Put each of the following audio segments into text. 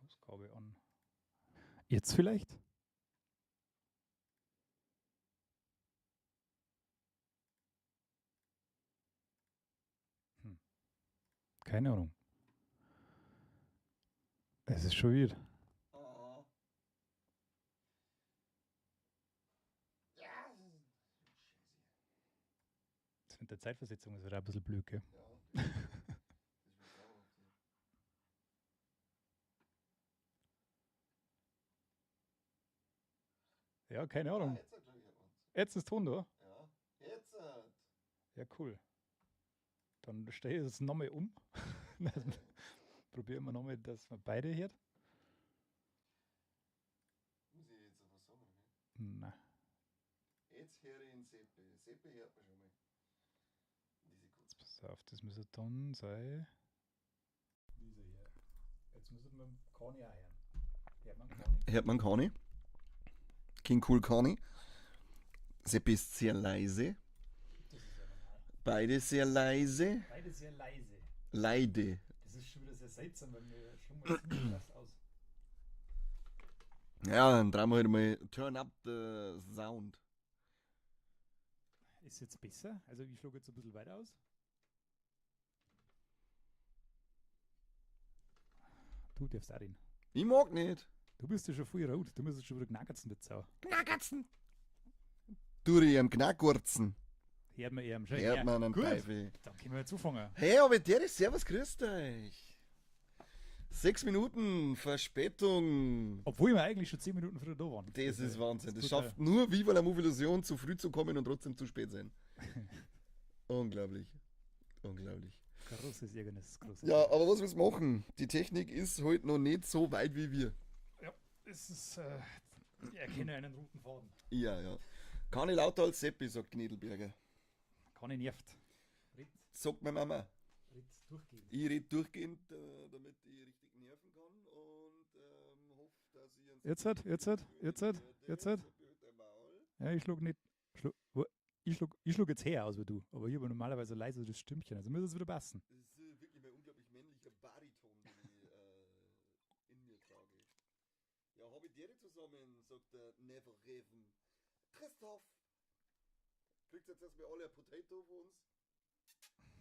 Ausgabe an. Jetzt vielleicht? Keine Ahnung. Es ist schon wieder. Oh. Ja. Das mit der Zeitversetzung ist wieder ein bisschen blöd, gell? Ja. Das ist mir grauenhaft. Ja, keine Ahnung. Ah, jetzt hat, glaub ich, hört man's. Jetzt ist Ton da. Ja. Jetzt hat. Ja, cool. Dann stelle ich es nochmal um. Dann probieren wir nochmal, dass wir beide hört. Muss ich jetzt was sagen, oder Nein. wie? Jetzt höre ich den Seppi. Seppi hört man schon mal. Diese gut. Jetzt pass auf, das müsste dann sein. Diese hier. Jetzt müsste man Kani auch hören. Hört man Kani? Hört man Kani? King Cool Kani. Seppi ist sehr leise. Das ist ja normal. Beide sehr leise. Beide sehr leise. Leide. Das ist schon wieder sehr seltsam, weil wir schon mal ziemlich krass aus. Ja, dann drehen wir halt mal Turn up the sound. Ist jetzt besser? Also ich schlage jetzt ein bisschen weiter aus. Du darfst auch reden. Ich mag nicht. Du bist ja schon voll rot. Du müsstest schon wieder knackerzen, mit Sau. Knackerzen. Du ich am Knackurzen. Hört man eher am Schön. Hört man einen Gut. Teufel. Dann können wir jetzt anfangen. Hey, aber der ist servus, grüßt euch. 6 Minuten Verspätung. Obwohl wir eigentlich schon 10 Minuten früher da waren. Das ist Wahnsinn. Das tut schafft nur Viva la Movilusion, zu früh zu kommen und trotzdem zu spät sein. Unglaublich. Unglaublich. Großes Ärgernis. Großes Ja, aber was willst du machen? Die Technik ist heute noch nicht so weit wie wir. Ja, es ist. Ich erkenne einen roten Faden. Ja, ja. Kann ich lauter als Seppi, sagt Gnedelberger. Kann ich nervt. Red, Sagt meine Mama. red durchgehend. Ich rede durchgehend, damit ich richtig nerven kann und hoffe, dass ich einen Jetzt hat, jetzt hat, jetzt hat, jetzt hat. Ja, ich schlug nicht. Schlug, wo, ich schlug jetzt her aus wie du, aber ich habe normalerweise leise das Stimmchen, also müsste es wieder passen. Das ist wirklich mein unglaublich männlicher Bariton, den ich in mir trage. Ja, habe ich dir zusammen, sagt der Never Raven. Christoph! Kriegt jetzt erstmal alle ein Potato von uns?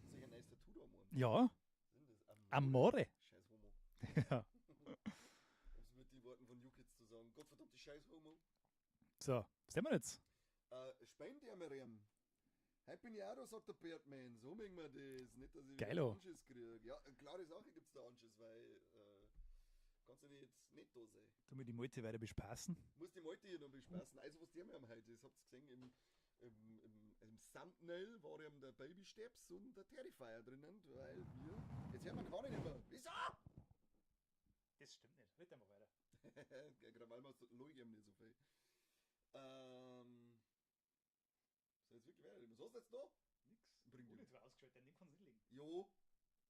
Das ist ja ein neues Tattoo da am Arm. Ja, Was ist denn das? Amore. Scheiß Homo. Ja. Um es mit den Worten von New Kids zu sagen. Gottverdammte Scheiß Homo. So, was haben wir jetzt? Spend ja mir ihm. Heute bin ich auch da, sagt der Birdman. So mögen wir das. Nicht, dass ich wieder Anschiss kriege. Ja, eine klare Sache gibt es da Anschiss, weil kannst du nicht da sein. Tu mir die Meute weiter bespaßen. Muss die Meute hier noch bespaßen. Also, was die haben heute, das habt ihr gesehen, im Thumbnail war eben der Baby Steps und der Terrifier drinnen, weil wir. Jetzt hören wir gar nicht mehr. Wieso? Das stimmt nicht. Red einfach weiter. Gerade weil wir so eben nicht so viel. So, jetzt wirklich weiter. Was hast du jetzt da? Nix. Bringt Monitor ausgeschaltet, an dem kannst du nicht liegen. Jo,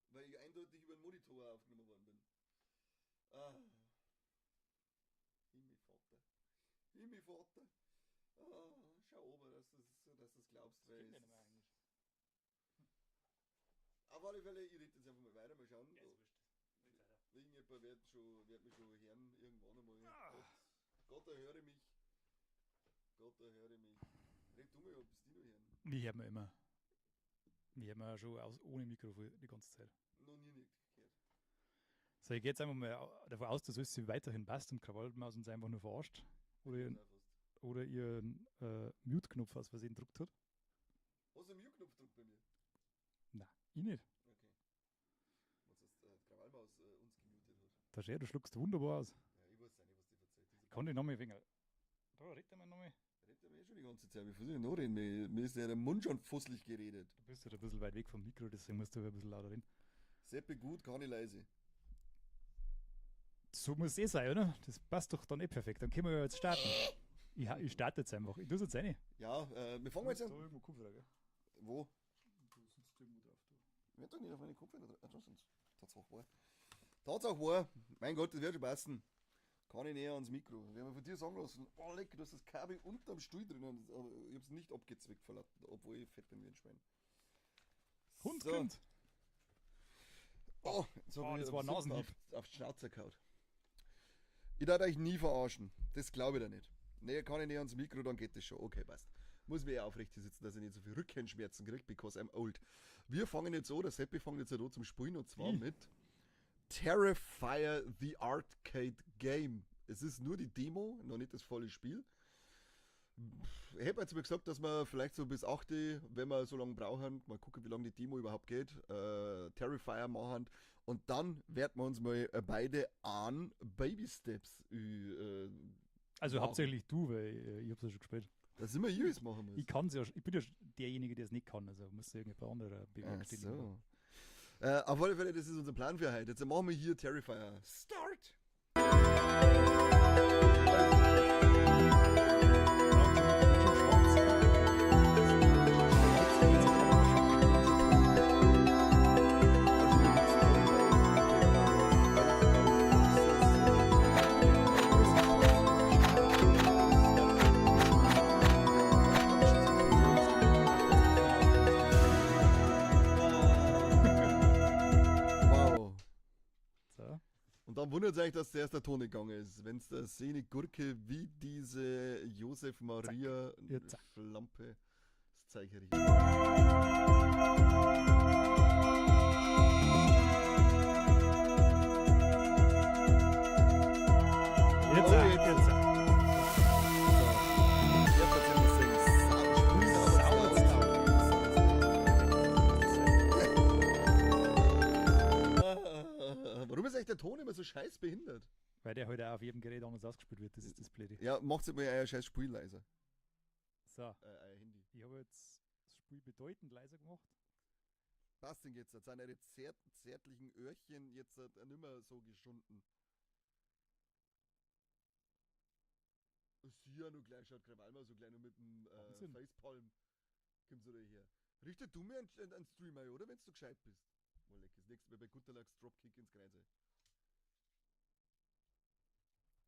weil ich eindeutig über den Monitor aufgenommen worden bin. Ah. Himmelvater. Ah, schau oben, dass du das glaubst. Das weil nicht mehr eigentlich. Auf alle Fälle, ich rede jetzt einfach mal weiter, mal schauen. Ja, ist wurscht. Irgendjemand wird mich schon hören, irgendwann einmal. Ah. Gott erhöre mich. Gott erhöre mich. Red du mal, ob es die noch hören. Die hören wir immer. Die hören wir schon ohne Mikrofon die ganze Zeit. Noch nie nicht gehört. So, ich gehe jetzt einfach mal davon aus, dass es weiterhin passt und Krawallmaus uns einfach nur verarscht. Oder ihren Mute-Knopf aus Versehen gedruckt hat. Hast du einen Mute-Knopf gedruckt bei mir? Nein, ich nicht. Okay. Was das Krawallmaus uns gemutet hat. Das ist ja, du schluckst wunderbar aus. Ja, ich weiß auch nicht, was die verzeiht. Kann ich nochmal wegen. Da, red mal nochmal. Red er schon die ganze Zeit. Wie versuche ich noch reden? Mir ist ja der Mund schon fusselig geredet. Du bist ja ein bisschen weit weg vom Mikro, deswegen musst du ein bisschen lauter reden. Seppi gut, kann ich leise. So muss es eh sein, oder? Das passt doch dann eh perfekt. Dann können wir ja jetzt starten. Ich starte jetzt einfach. Ich tue es jetzt rein. Ja, wir fangen jetzt an. Da irgendwo Kopfhörer, gell? Wo? Du sitzt irgendwo drauf. Du. Ich werde doch nicht auf meine Kopfhörer drauf. Ah, da sind's. Tatsache war. Tatsache war. Mein Gott, das wird schon passen. Kann ich näher ans Mikro. Wir haben von dir sagen lassen, oh leck, du hast das Kabel unterm Stuhl drinnen. Aber ich hab's nicht abgezwickt verlassen, obwohl ich fett bin wie ein Schwein. Hund so. kommt. Oh, jetzt hab ich das war Nasenhieb. Auf die Schnauze gehauen. Ich darf euch nie verarschen. Das glaube ich da nicht. Nee, kann ich näher ans Mikro, dann geht das schon. Okay, passt. Muss mir eh aufrecht hier sitzen, dass ich nicht so viel Rückenschmerzen kriege, because I'm old. Wir fangen jetzt an, der Seppi fängt jetzt an zum Spielen und zwar mit Terrifier the Arcade Game. Es ist nur die Demo, noch nicht das volle Spiel. Ich habe jetzt mal gesagt, dass wir vielleicht so bis 8, wenn wir so lange brauchen, mal gucken, wie lange die Demo überhaupt geht, Terrifier machen und dann werden wir uns mal beide an Baby Steps also machen. Hauptsächlich du, weil ich hab's ja schon gespielt. Das sind wir jeweils machen müssen. Ich kann's ja, ich bin ja derjenige, der es nicht kann, also muss irgendjemand anderer bewerkstelligen. So. Auf alle Fälle, das ist unser Plan für heute. Jetzt machen wir hier Terrifier. Start! Und dann wundert es euch, dass zuerst der Ton gegangen ist. Wenn es der Sehne Gurke wie diese Josef Maria Schlampe das Zeichen riecht. Jetzt. Warum ist eigentlich der Ton immer so scheiß behindert? Weil der heute auch auf jedem Gerät anders ausgespielt wird, das ist das Blöde. Ja, macht's mal euer scheiß Spiel leiser. So. Euer Handy. Ich habe jetzt das Spiel bedeutend leiser gemacht. Was denn jetzt? Jetzt sind eure zärtlichen Öhrchen jetzt nicht mehr so geschunden. Sie ja nur gleich, schaut Krawallmaus so gleich nur mit dem Facepalm. Kommst du da her? Richte du mir einen Stream ein, oder? Wenn du gescheit bist. Oh, leck, das nächste Mal bei Guterlachs Dropkick ins Kreuz.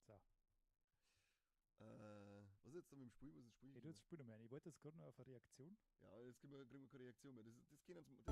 So. Was ist jetzt da mit dem Spiel? Was ist das Spiel? Hey, du jetzt spiel noch mal. Ich wollte jetzt gerade noch auf eine Reaktion. Ja, jetzt kriegen wir keine Reaktion mehr. Das können uns.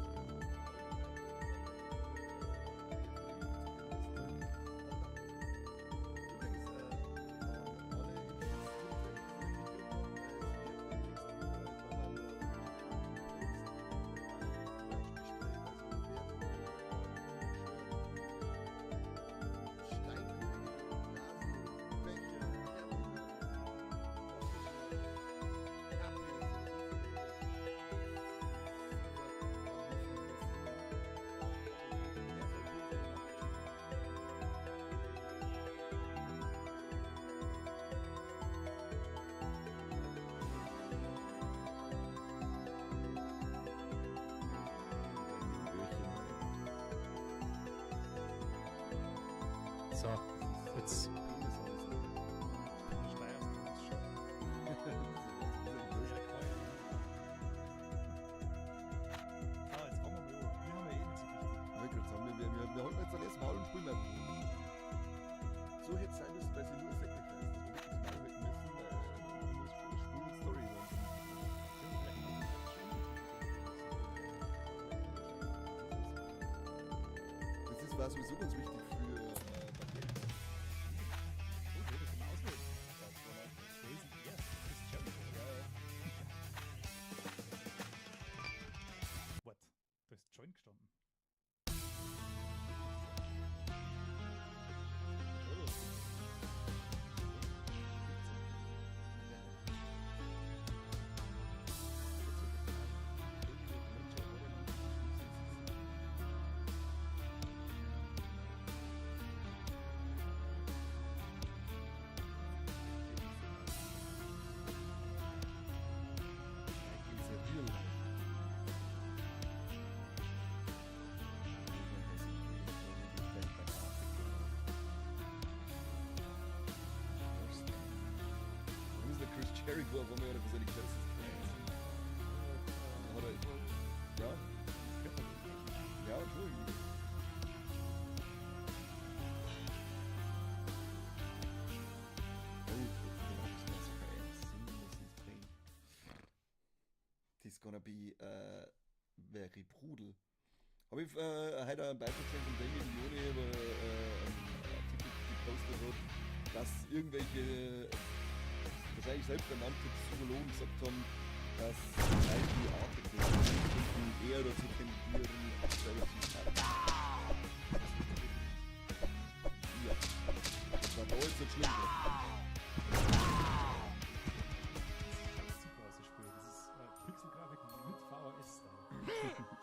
So, jetzt Penis alles. steigert es schon. Das ist Ah, jetzt fangen wir mal an. Wir haben ja eh nicht so wichtig. Ich wollte gerade sagen, wir halten jetzt dann erst Maul und spielen wir. So hätte es sein müssen, weil sie nur Sacrifice, dass wir wirklich das Maul halten müssen, weil wir spielen mit Story. Das ist, war sowieso ganz wichtig für Baguette. Oh, das kann man auswählen. Ja, das war nice. Crazy erst. Chris Jericho. Ja, ja. What? Da ist Join gestanden. Hallo. In the real life. Warum ist der Chris Jericho auf einmal für seine Curses gefeiert? Hat er, ja, ja, schon irgendwie. This gonna be very brutal. Habe ich heute einen Beitrag gesehen von Damien Leone, wo er einen Artikel gepostet hat, dass irgendwelche wahrscheinlich selbsternannte Psychologen gesagt haben, dass die Articles eher dazu tendieren, selber zu sterben. Ja, das war da jetzt nicht schlimm. Das schaut super aus, das Spiel. Das ist Pixelgrafik mit VHS-Style.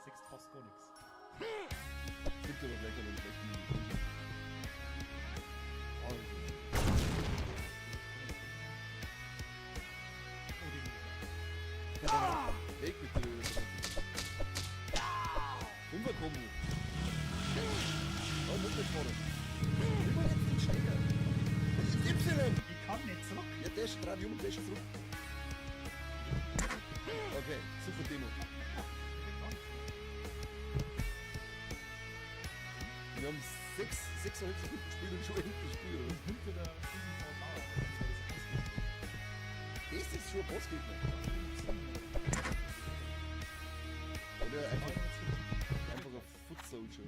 Sechst fast gar nichts. Gibt aber vielleicht auch einen schlechten. Also, Oh, den weg mit dir. Fünfer-Kombo. Oh, Moped vorne. Immer jetzt den Schläger. Was gibt's denn? Ich kann nicht zurück. Ja, Dash, dreh dich um und dash zurück. Okay, super Demo. Wir haben 6,5 Sekunden gespielt und schon endlich gespielt, oder? Hinter der irgendwo Mauer. Das ist schon ein Bossgegner. Oder einfach ein Foot Soldier.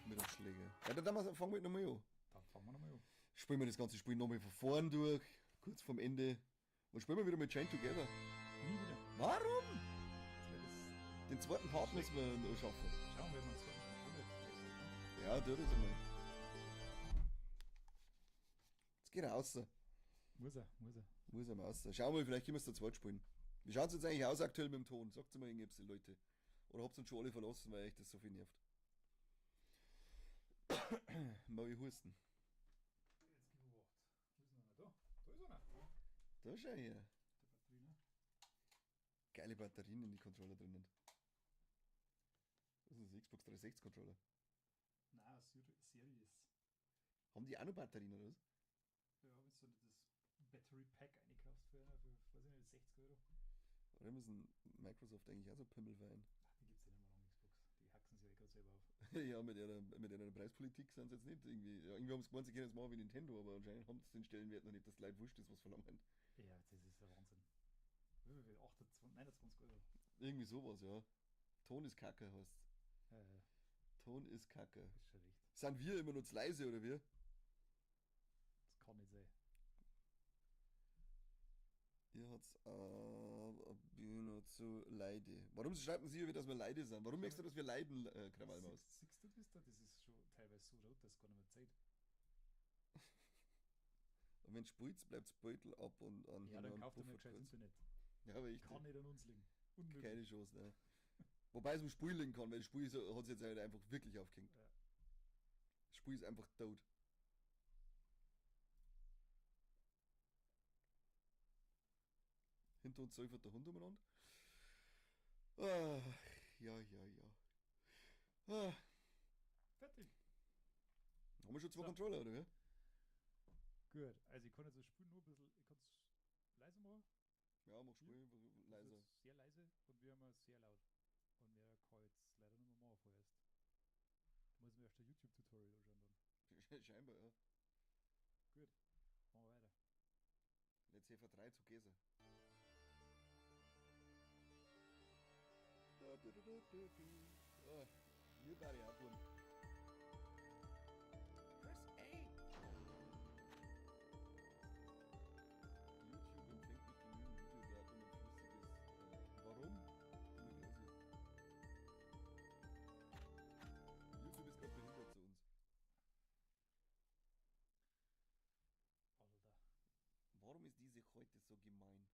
Mit einem Schläger. Ja, dann fangen wir nochmal an. Dann fangen wir nochmal an. Spielen wir das ganze Spiel nochmal von vorn durch. Kurz vorm Ende. Und spielen wir wieder mit Chain Together. Nie wieder. Warum? Das wäre das. Den zweiten Part müssen wir noch schaffen. Schauen wir mal zweiten Controller. Ja, tu das einmal. Jetzt geht er raus. Muss er, muss er. Muss er mal raus. Schauen wir mal, vielleicht können wir es zu zweit spielen. Wie schaut es jetzt eigentlich aus aktuell mit dem Ton? Sagt mal irgendwie, Leute. Oder habt ihr uns schon alle verlassen, weil euch das so viel nervt? Mal husten. Jetzt gib Obacht. Wo ist denn einer? Da. Da ist einer. Da schau her. Der Batterie, ne? Geile Batterien in die Controller drinnen. Das ist ein Xbox 360 Controller. Nein, Series. Haben die auch noch Batterien oder was? Ja, wenn du das Battery Pack einkaufst für, weiß ich nicht, 60 Euro. Oder müssen Microsoft eigentlich auch so Pimmelverein? Ach, die gibt's ja nicht mehr lange Xbox. Die haxen sich ja eh gerade selber auf. Ja, mit ihrer Preispolitik sind sie jetzt nicht irgendwie. Ja, irgendwie haben sie gemeint, sie können es machen wie Nintendo, aber anscheinend haben sie den Stellenwert noch nicht, dass die Leute wurscht ist, was verlangen. Ja, das ist der Wahnsinn. Wie viel? 28, 29 Euro. Irgendwie sowas, ja. Ton ist Kacke, heißt. Ja, Ton ist Kacke. ist schon recht. Sind wir immer noch zu leise, oder wie? Das kann nicht sein. Ihr habt's bin zu leide. Warum schreiben Sie wieder, dass wir leide sind? Warum merkst du, dass wir leiden, Krawallmaus? Siehst du das da? Das ist schon teilweise so rot, dass gar nicht mehr Zeit. Und wenn spielst, bleibt's Beutel ab und an. Ja, dann kauft er mir gescheites Internet. Ja, aber ich Kann nicht an uns liegen. Unmöglich. keine Chance, ne. Wobei es um Spiel liegen kann, weil das Spiel hat es jetzt halt einfach wirklich aufgehängt. Ja. Das Spiel ist einfach tot. Hinter uns säufert der Hund umeinander. Ah, ja, ja, ja. Ah. Fertig. Haben wir schon zwei So. Controller, oder wie? Gut, also ich kann jetzt das Spiel nur ein bisschen, ich kann es leise machen. Ja, mach Spiel Das ist leiser. jetzt sehr leise und wir haben es sehr laut. Und mehr kann ich jetzt leider nicht mehr machen vorerst. Da muss ich mir erst ein YouTube-Tutorial anschauen dann. Scheinbar, ja. Gut, machen wir weiter. Let's have a try together. Da, da, da, da, da, da. Ah, mir war ja auch tun. Press A. YouTube empfängt nicht genügend Videodaten, um ein flüssiges. Warum? Bin mir grausig. YouTube ist gerade behindert zu uns. Alter. Warum ist diese heute so gemein?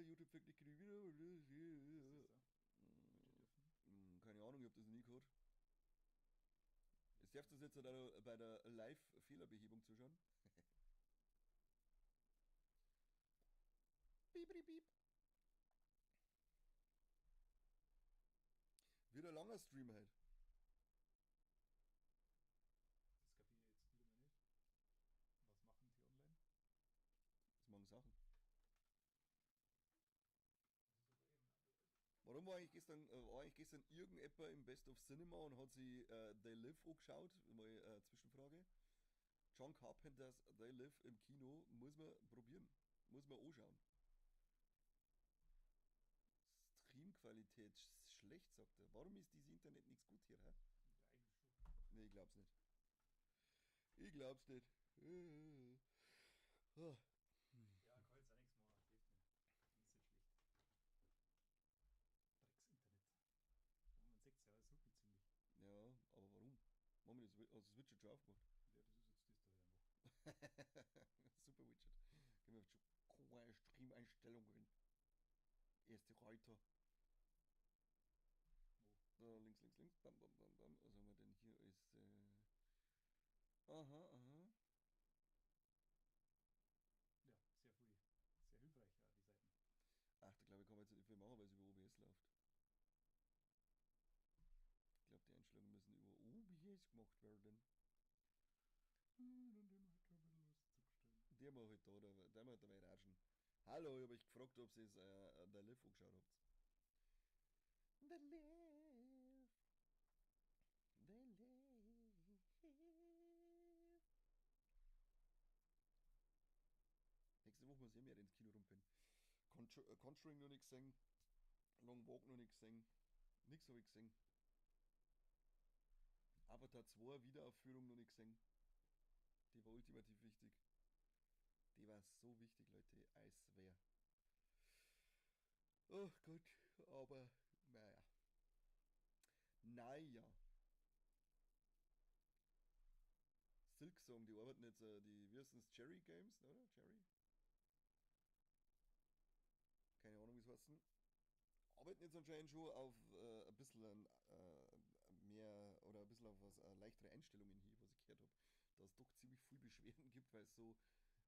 YouTube fängt nicht genügend Video. Was ist da? Bitte dürfen. Keine Ahnung, ich hab das noch nie gehört. Es darfst du jetzt halt auch bei der Live-Fehlerbehebung zuschauen. Piep, piep, piep. Wird ein langer Stream halt. Das kapiere ich jetzt wieder mal nicht. Was machen die online? Das machen Sachen. Das ist aber eben. Warum war eigentlich gestern irgendjemand im Best of Cinema und hat sich They Live angeschaut? Mal Zwischenfrage. John Carpenters They Live im Kino muss man probieren. Muss man anschauen. Streamqualität schlecht, sagt er. Warum ist dieses Internet nichts gut hier, hä? Ja, eigentlich schon. Nee, ich glaub's nicht. Ich glaub's nicht. Ah. Ja, kann jetzt auch nichts machen. Hilft nicht. Das ist schlecht. Drecks-Internet. Aber man sieht's ja, es ruckelt ziemlich. Ja, aber warum? Machen wir das, also das Widget schon aufgemacht. Ja, das ist jetzt das da halt einfach. Super Widget. Gehen wir zu Stream-Einstellungen. Erste Reiter. Wo? Da links, links, links. Bam, bam, bam, bam. Was haben wir denn hier? Ist, aha, aha. Ja, sehr viel. Sehr hilfreich, ja, die Seiten. Ach, da glaube ich, kann man jetzt nicht viel machen, weil es über OBS läuft. Ich glaube, die Einstellungen müssen über OBS gemacht werden. Dann tun wir halt da ein bisschen was zurückstellen. Der mal halt da, der mal dabei ratschen. Hallo, ich hab euch gefragt, ob ihr es The Live angeschaut habt. The Live. The Live. Nächste Woche muss ich mehr ins Kino rumfinden. Conjuring noch nicht gesehen. Long Walk noch nicht gesehen. Nix hab ich gesehen. Avatar 2 Wiederaufführung noch nicht gesehen. Die war ultimativ wichtig. Die war so wichtig, Leute. I swear. Oh Gott, aber naja. Naja. Silksong, die arbeiten jetzt, die, wie heißen es, Cherry Games, oder? Cherry? Keine Ahnung, wie es heißen. Arbeiten jetzt anscheinend schon auf ein bisschen mehr oder ein bisschen auf was leichtere Einstellungen hier, was ich gehört hab, dass es doch ziemlich viel Beschwerden gibt, weil es so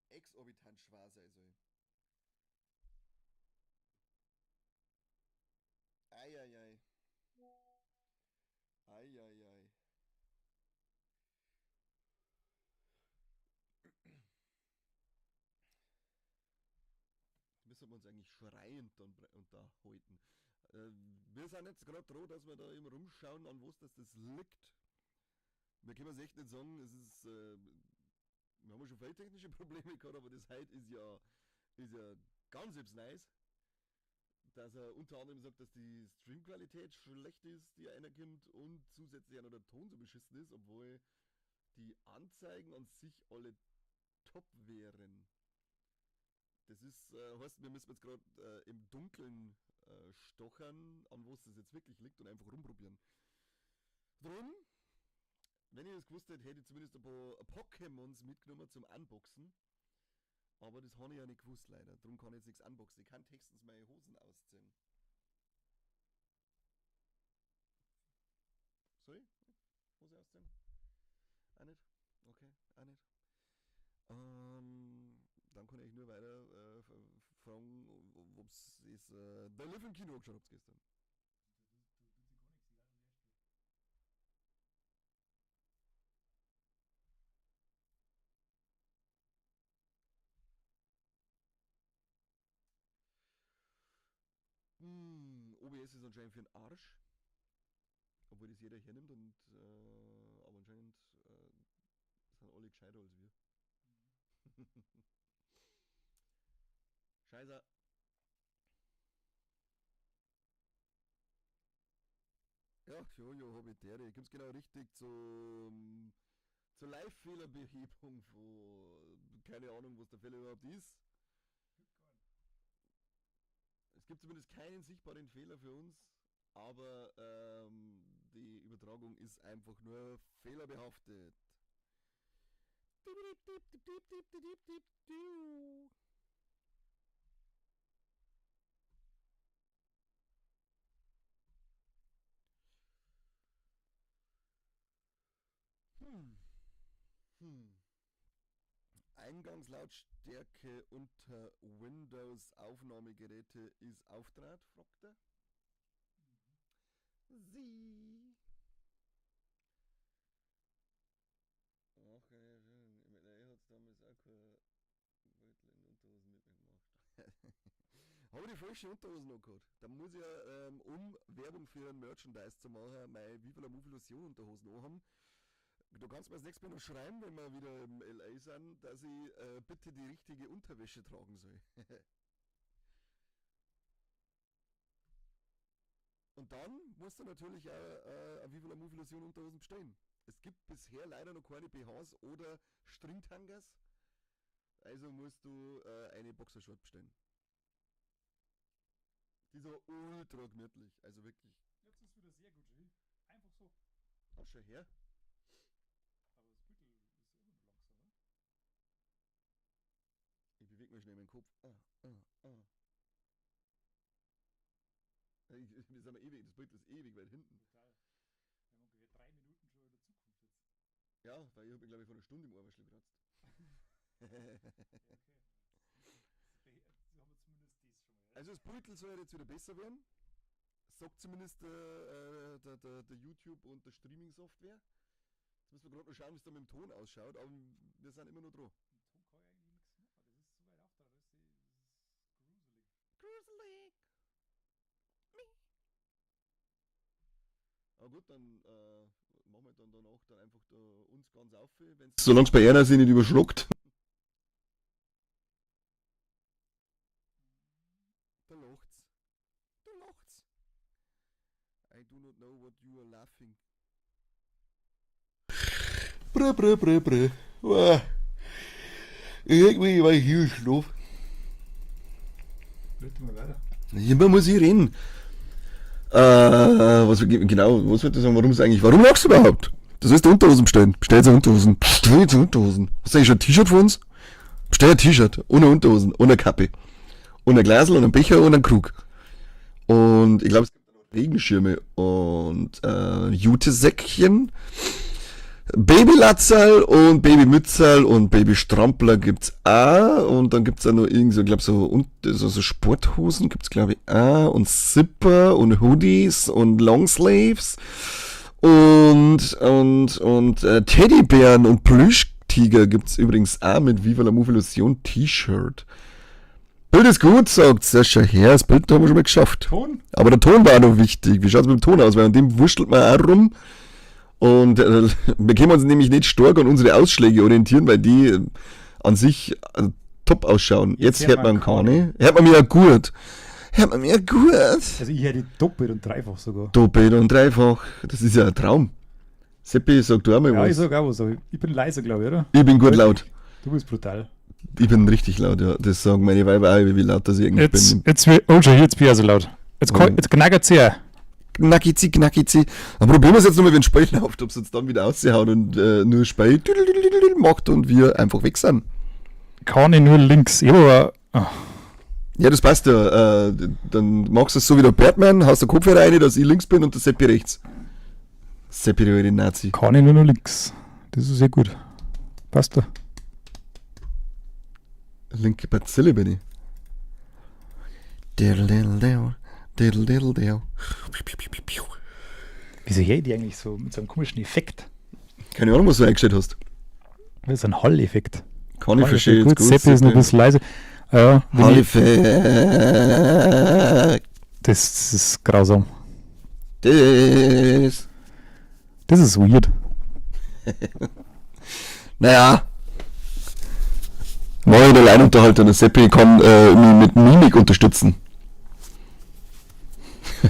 exorbitant schwer sein soll. Ei, ei, ei. Ei, ei, ei. Müssen wir uns eigentlich schreiend dann unterhalten. Wir sind jetzt grad dran, dass wir da eben rumschauen, an was das liegt. Wir können es echt nicht sagen, wir haben ja schon viele technische Probleme gehabt, aber das heute ist ja ganz etwas Neues. Dass er unter anderem sagt, dass die Streamqualität schlecht ist, die einer kommt, und zusätzlich auch noch der Ton so beschissen ist, obwohl die Anzeigen an sich alle top wären. Das heißt, wir müssen jetzt grad im Dunkeln stochern, an was das jetzt wirklich liegt und einfach rumprobieren. Drum, wenn ich das gewusst hätte, hätte ich zumindest ein paar Pokémons mitgenommen zum Unboxen. Aber das habe ich ja nicht gewusst, leider. Drum kann ich jetzt nichts unboxen. Ich kann höchstens meine Hosen ausziehen. Soll ich? Hose ausziehen? Auch nicht? Okay, auch nicht. Dann kann ich nur weiter fragen, ob's ist The Live im Kino angeschaut habt gestern. Da tut sich gar nichts, egal was erst. OBS ist anscheinend für den Arsch. Obwohl das jeder hernimmt und aber anscheinend sind alle gescheiter als wir. Scheiße. Ja, Jojo, hab ich der. Kommt's genau richtig zur Live-Fehlerbehebung von, keine Ahnung, was der Fehler überhaupt ist. Es gibt zumindest keinen sichtbaren Fehler für uns, aber die Übertragung ist einfach nur fehlerbehaftet. Eingangslautstärke unter Windows Aufnahmegeräte ist auftrat, fragt er. Sie. Ach, ja, schön. Im LA hat's damals auch kein Beutel in Unterhosen mit mir gemacht. Habe ich die falsche Unterhosen noch gehabt. Da muss ich ja, um Werbung für ein Merchandise zu machen, meine Viva la Movilusion Unterhosen anhaben. Du kannst mir das nächste Mal noch schreiben, wenn wir wieder im LA sind, dass ich bitte die richtige Unterwäsche tragen soll. Und dann musst du natürlich auch eine Viva la Movilusion Unterhosen bestellen. Es gibt bisher leider noch keine BHs oder Stringtangas. Also musst du eine Boxershort bestellen. Die ist aber ultra gemütlich, also wirklich. Jetzt ist wieder sehr gut, Gilles. Einfach so. Ach, schau her. Aber das Büttel ist immer noch langsam, oder? Ich bewege mich schnell meinen Kopf. Ah, ah, ah. Wir sind ewig, das Bild ist ewig weit hinten. Total. Wir haben ungefähr 3 Minuten schon in der Zukunft jetzt. Ja, weil ich hab mich, glaub ich, vor einer Stunde im Ohrwaschel gekratzt. Ja, okay. Das haben wir zumindest das schon mal. Ja? Also das Beutel soll ja jetzt wieder besser werden. Sagt zumindest der YouTube und der Streaming-Software. Jetzt müssen wir gerade noch schauen, wie es da mit dem Ton ausschaut, aber wir sind immer noch dran. Mit dem Ton kann ich eigentlich nichts machen, das ist zu weit auf da, das ist gruselig. Gruselig! Aber gut, dann machen wir dann danach dann einfach da uns ganz auf, wenn's solange es bei einer sich nicht überschluckt. Da lacht's. Da lacht's. I do not know what you are laughing. Brr, brr, brr, brr. Uah. Irgendwie war ich hier Schlaf. Red mal weiter. Immer muss ich reden. Was, genau, was wird das sagen, warum ist eigentlich, warum lachst du überhaupt? Das ist Unterhosen bestellen. Bestell jetzt Unterhosen. Bestell jetzt Unterhosen. Hast du eigentlich schon ein T-Shirt von uns? Bestell ein T-Shirt. Ohne Unterhosen, ohne Kappe. Ohne Glasl, ohne Becher, ohne einen Krug. Und ich glaub, es gibt noch Regenschirme und Jutesäckchen. Babylatzerl und Babymützerl und Babystrampler gibt's auch. Und dann gibt's auch noch irgend so, ich glaub, so, und, so, so Sporthosen gibt's, glaub ich, auch. Und Zipper und Hoodies und Longsleeves und Teddybären und Plüschtiger gibt's übrigens auch mit Viva la Movilusion T-Shirt. Bild ist gut, sagt Sascha her. Das Bild haben wir schon mal geschafft. Ton? Aber der Ton war auch noch wichtig. Wie schaut's mit dem Ton aus? Weil an dem wurschtelt man auch rum. Und wir können uns nämlich nicht stark an unsere Ausschläge orientieren, weil die an sich top ausschauen. Jetzt Jetzt hört hört man man keine. Hört man mir ja gut. Hört man mir ja gut. Also ich höre die doppelt und dreifach sogar. Doppelt und dreifach. Das ist ja ein Traum. Seppi, sag du auch mal Ja, was. ich sag auch was. Aber ich bin leiser, glaub ich, oder? Ich bin gut Wirklich? laut. Du bist brutal. Ich bin richtig laut, ja. Das sagen meine Weiber auch, wie laut das ich eigentlich Jetzt, bin. jetzt, oh, schon, jetzt bin ich also laut. Jetzt knackert's her. Knackizi, knackizi. Dann probieren wir es jetzt nochmal, wenn Spiel läuft, ob's uns dann wieder aushaut und nur Spiel macht und wir einfach weg sind. Kann ich nur links. Ich hab aber, oh. Ja, das passt ja. Dann machst du es so wie der Batman, haust den Kopfhörer rein, dass ich links bin und der Seppi rechts. Seppi, der alte Nazi. Kann ich nur noch links. Das ist sehr gut. Passt da. Linke Bazille bin ich. Diddle, diddle, diddle. Diddle, diddle, diddle. Piu, piu, piu, piu, piu. Wieso höre ich die eigentlich so mit so einem komischen Effekt? Keine Ahnung, was du eingestellt hast. Das ist ein Hall-Effekt. Kann ich Hall-Effekt. verstehen. Gut, Gut, Seppi ist noch ein Seppi. bisschen leise. Ja, wenn ich Hall-Effekt. Das Das ist grausam. Das. Das ist weird. Naja. Neue der Alleinunterhalter, der Seppi kann mich mit Mimik unterstützen.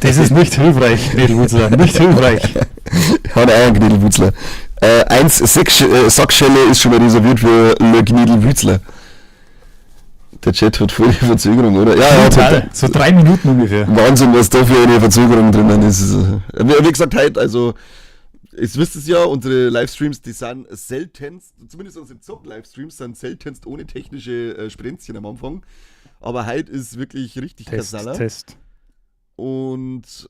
Das ist nicht hilfreich, Knödelwutzler. Nicht hilfreich. Hat auch einen Knödelwutzler. 1,6 Sackschelle ist schon mal reserviert für Le Knödelwutzler. Der Chat hat voll die Verzögerung, oder? Ja, ja, Total. So 3 Minuten ungefähr. Wahnsinn, was da für eine Verzögerung drinnen ist. Wie gesagt, heute, also, es wisst es ja, unsere Livestreams, die sind seltenst, zumindest unsere Zock-Livestreams sind seltenst ohne technische Sprenzchen am Anfang. Aber heute ist wirklich richtig Test, Kasala. Test. Und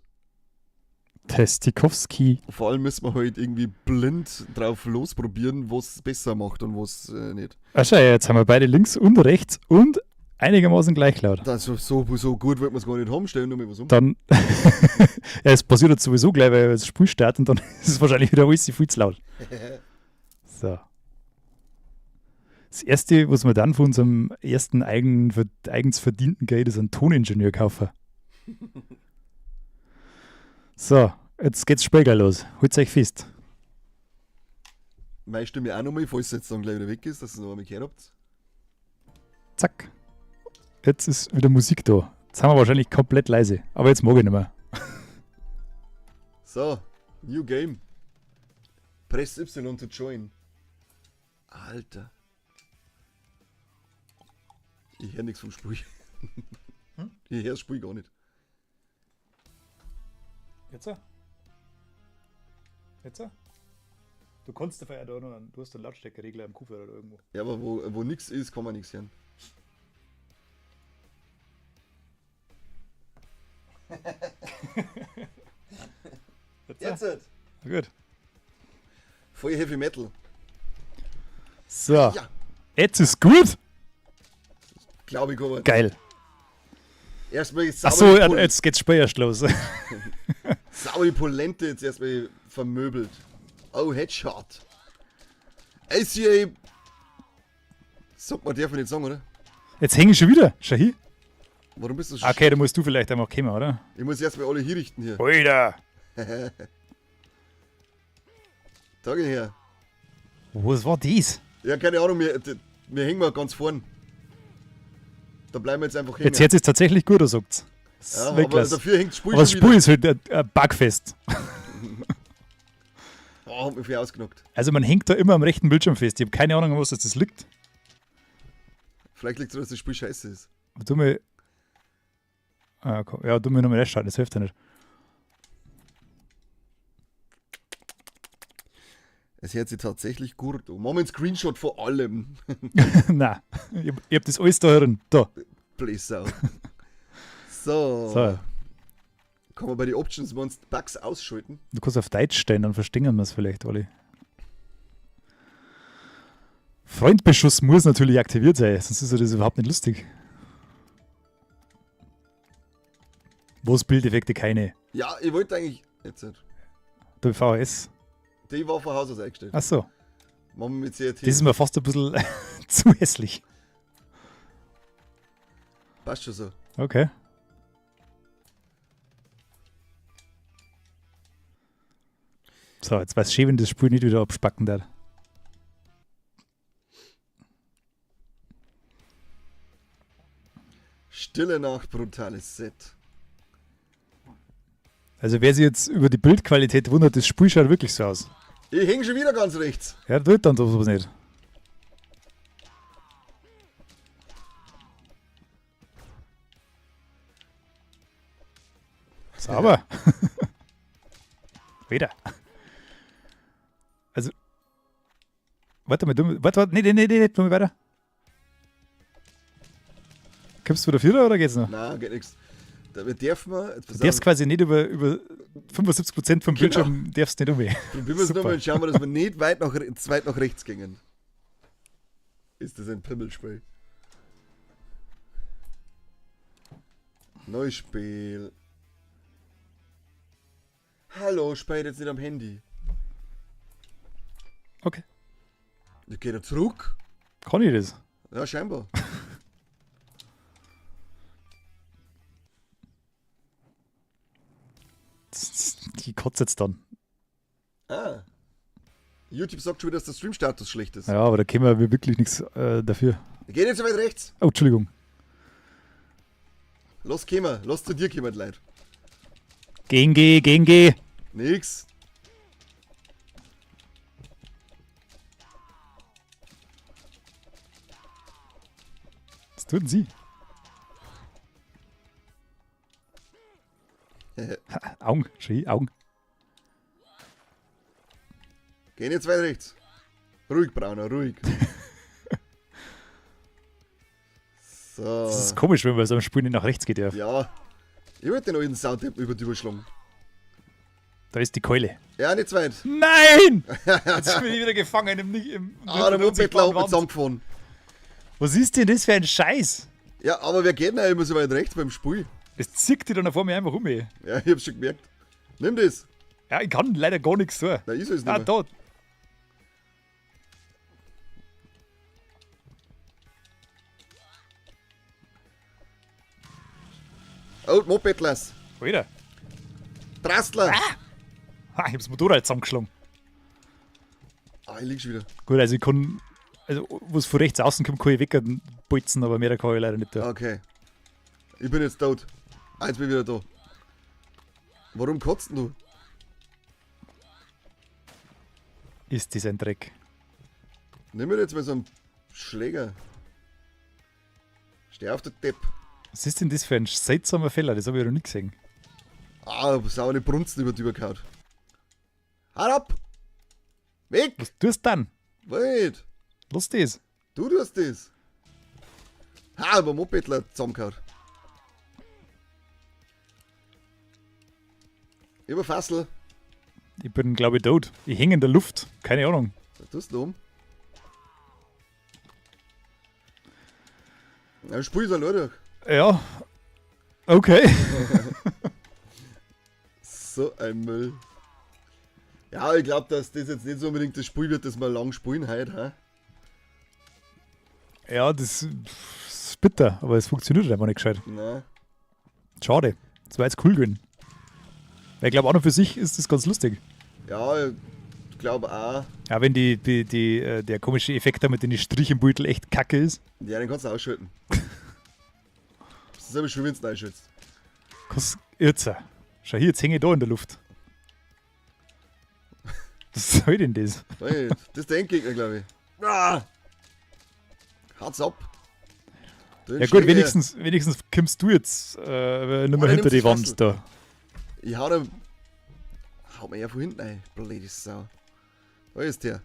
Testikowski. Vor allem müssen wir heute irgendwie blind drauf losprobieren, was es besser macht und was nicht. Ach schau, jetzt haben wir beide links und rechts und einigermaßen gleich laut. Das ist so gut wollten wir es gar nicht haben, stellen nur mal was um. Dann, ja, es passiert jetzt sowieso gleich, weil das Spiel startet und dann ist es wahrscheinlich wieder alles viel zu laut. So. Das erste, was wir dann von unserem ersten eigens verdienten Geld ist, ein Toningenieur kaufen. So, jetzt geht's später los. Holt euch fest. Meine Stimme auch nochmal, falls es jetzt dann gleich wieder weg ist, dass ihr es noch einmal gehört habt. Zack. Jetzt ist wieder Musik da. Jetzt haben wir wahrscheinlich komplett leise. Aber jetzt mag ich nicht mehr. So, New Game. Press Y to join. Alter. Ich hör nix vom Spiel. Hm? Ich hör das Spiel gar nicht. Jetzt? Jetzt? Du kannst da ja da noch einen, du hast einen Lautstärkeregler am Kopfhörer oder irgendwo. Ja, aber wo nix ist, kann man nix hören. Jetzt? Jetzt! Gut. Voll Heavy Metal. So. Ja. Jetzt ist gut. Glaube ich, aber. Geil. Erstmal Ach so, jetzt geht's später erst los. Sauber die Polente jetzt erstmal vermöbelt. Oh, Headshot. ACA. Sagt man, darf ich nicht sagen, oder? Jetzt hänge ich schon wieder. Schau hier. Warum bist du so Okay, da musst du vielleicht einmal kommen, oder? Ich muss erstmal alle hier richten hier. Alter! Danke her. Was war das? Ja, keine Ahnung, wir hängen mal ganz vorn. Da bleiben wir jetzt einfach hängen. Jetzt hört es tatsächlich gut, oder sagt's? Ja, aber dafür hängt das Spiel Aber das schon Spiel wieder. ist halt ein Bugfest. Oh, hat mich viel ausgenockt. Also man hängt da immer am rechten Bildschirm fest. Ich hab keine Ahnung, an was das liegt. Vielleicht liegt es daran, dass das Spiel scheiße ist. Aber du mir. Ah, komm. Ja, du mir nochmal reinschalten, das hilft ja nicht. Es hört sich tatsächlich gut an. Machen wir einen Screenshot von allem. Nein, ich hab das alles da drin. Da. Bläsau. So. So. Kann man bei den Options bei uns Bugs ausschalten? Du kannst auf Deutsch stellen, dann verstehen wir es vielleicht alle. Freundbeschuss muss natürlich aktiviert sein, sonst ist ja das überhaupt nicht lustig. Wo ist Bildeffekte? Keine. Ja, ich wollte eigentlich. Jetzt nicht. Der VHS. Die war von Haus aus eingestellt. Ach so. Machen wir mit CRT. Das ist mir fast ein bisschen zu hässlich. Passt schon so. Okay. So, jetzt weiß schön, wenn das Spiel nicht wieder abspacken darf. Stille Nacht, brutales Set. Also wer sich jetzt über die Bildqualität wundert, das Spiel schaut wirklich so aus. Ich häng schon wieder ganz rechts. Ja, das wird dann sowas nicht. Sauber. Wieder. Also. Warte mal, du, warte, warte, nee, nee, nee, nee, tu mal weiter. Kommst du wieder Vierer oder geht's noch? Nein, geht nichts. Da dürfen wir. Jetzt Du darfst quasi nicht über 75% vom Genau. Bildschirm darfst nicht um. Probieren wir es nochmal und schauen wir, dass wir nicht weit nach, weit nach rechts gingen. Ist das ein Pimmelspiel? Neues Spiel. Hallo, spiel jetzt nicht am Handy. Okay. Ja, geht er zurück? Kann ich das? Ja, scheinbar. Ich kotze jetzt dann. Ah. YouTube sagt schon wieder, dass der Stream-Status schlecht ist. Ja, aber da können wir wirklich nichts dafür. Geh nicht so weit rechts. Oh, Entschuldigung. Lass kommen. Lass zu dir kommen, Leute. Gehen, geh, gehen, geh. Nix. Was tun sie? Augen, schrie, Augen. Geh nicht weit rechts. Ruhig, Brauner, ruhig. So. Das ist komisch, wenn man so am Spiel nicht nach rechts geht. Ja. Ja. Ich wollte den alten Soundtape über die überschlagen. Da ist die Keule. Ja, nicht zu weit. Nein! Jetzt bin ich wieder gefangen im Ah, der Mopedler hat mich zusammengefahren. Was ist denn das für ein Scheiß? Ja, aber wer geht denn auch immer so weit rechts beim Spiel? Das zieht dich dann vor mir einfach um, ey. Ja, ich hab's schon gemerkt. Nimm das. Ja, ich kann leider gar nichts tun. Nein, ich soll's nicht Ah, mehr. da. Oh, Mopedlers. Alter. Drastler. Ah! Ha, ich hab's Motorrad zusammengeschlagen. Ah, ich lieg schon wieder. Gut, also ich kann. Also, was von rechts außen kommt, kann ich wegbolzen, aber mehr kann ich leider nicht tun. Okay. Ich bin jetzt tot. Ah, jetzt bin ich wieder da. Warum kotzt denn du? Ist das ein Dreck? Nimm mir jetzt mal so einen Schläger. Steh auf, der Depp. Was ist denn das für ein seltsamer Fehler? Das habe ich noch nie gesehen. Ah, saure Brunzen über die übergehauen. Hau ab! Weg! Was tust du dann? Wait! Lass das. Du tust das! Ha, über Mopedler zusammengehauen. Über Fassel. Ich bin, glaube ich, tot. Ich hänge in der Luft. Keine Ahnung. Was tust du um? Na, spiel's allein durch. Ja. Okay. So ein Müll. Ja, ich glaube, dass das jetzt nicht so unbedingt das Spiel wird, das wir lang spielen heute. Hä? Ja, das ist bitter, aber es funktioniert einfach nicht gescheit. Nein. Schade. Das war jetzt cool gewesen. Weil ich glaube, auch noch für sich ist das ganz lustig. Ja, ich glaube auch. Ja, wenn der komische Effekt da mit den Strich im Beutel echt kacke ist. Ja, den kannst du ausschalten. Das ist aber schön, wenn du ihn einschaltest. Kos Irzer. Schau hier, jetzt hänge ich da in der Luft. Was soll denn das? Hey, das ist der Endgegner, glaube ich. Ah! Haut's ab. Den Ja gut, Schläger. wenigstens kommst du jetzt nicht mehr Oh, der hinter nimmt die sich Wand Fassel. da. Ich hau da. Haut mir ja von hinten ein, blöde Sau. Da ist der.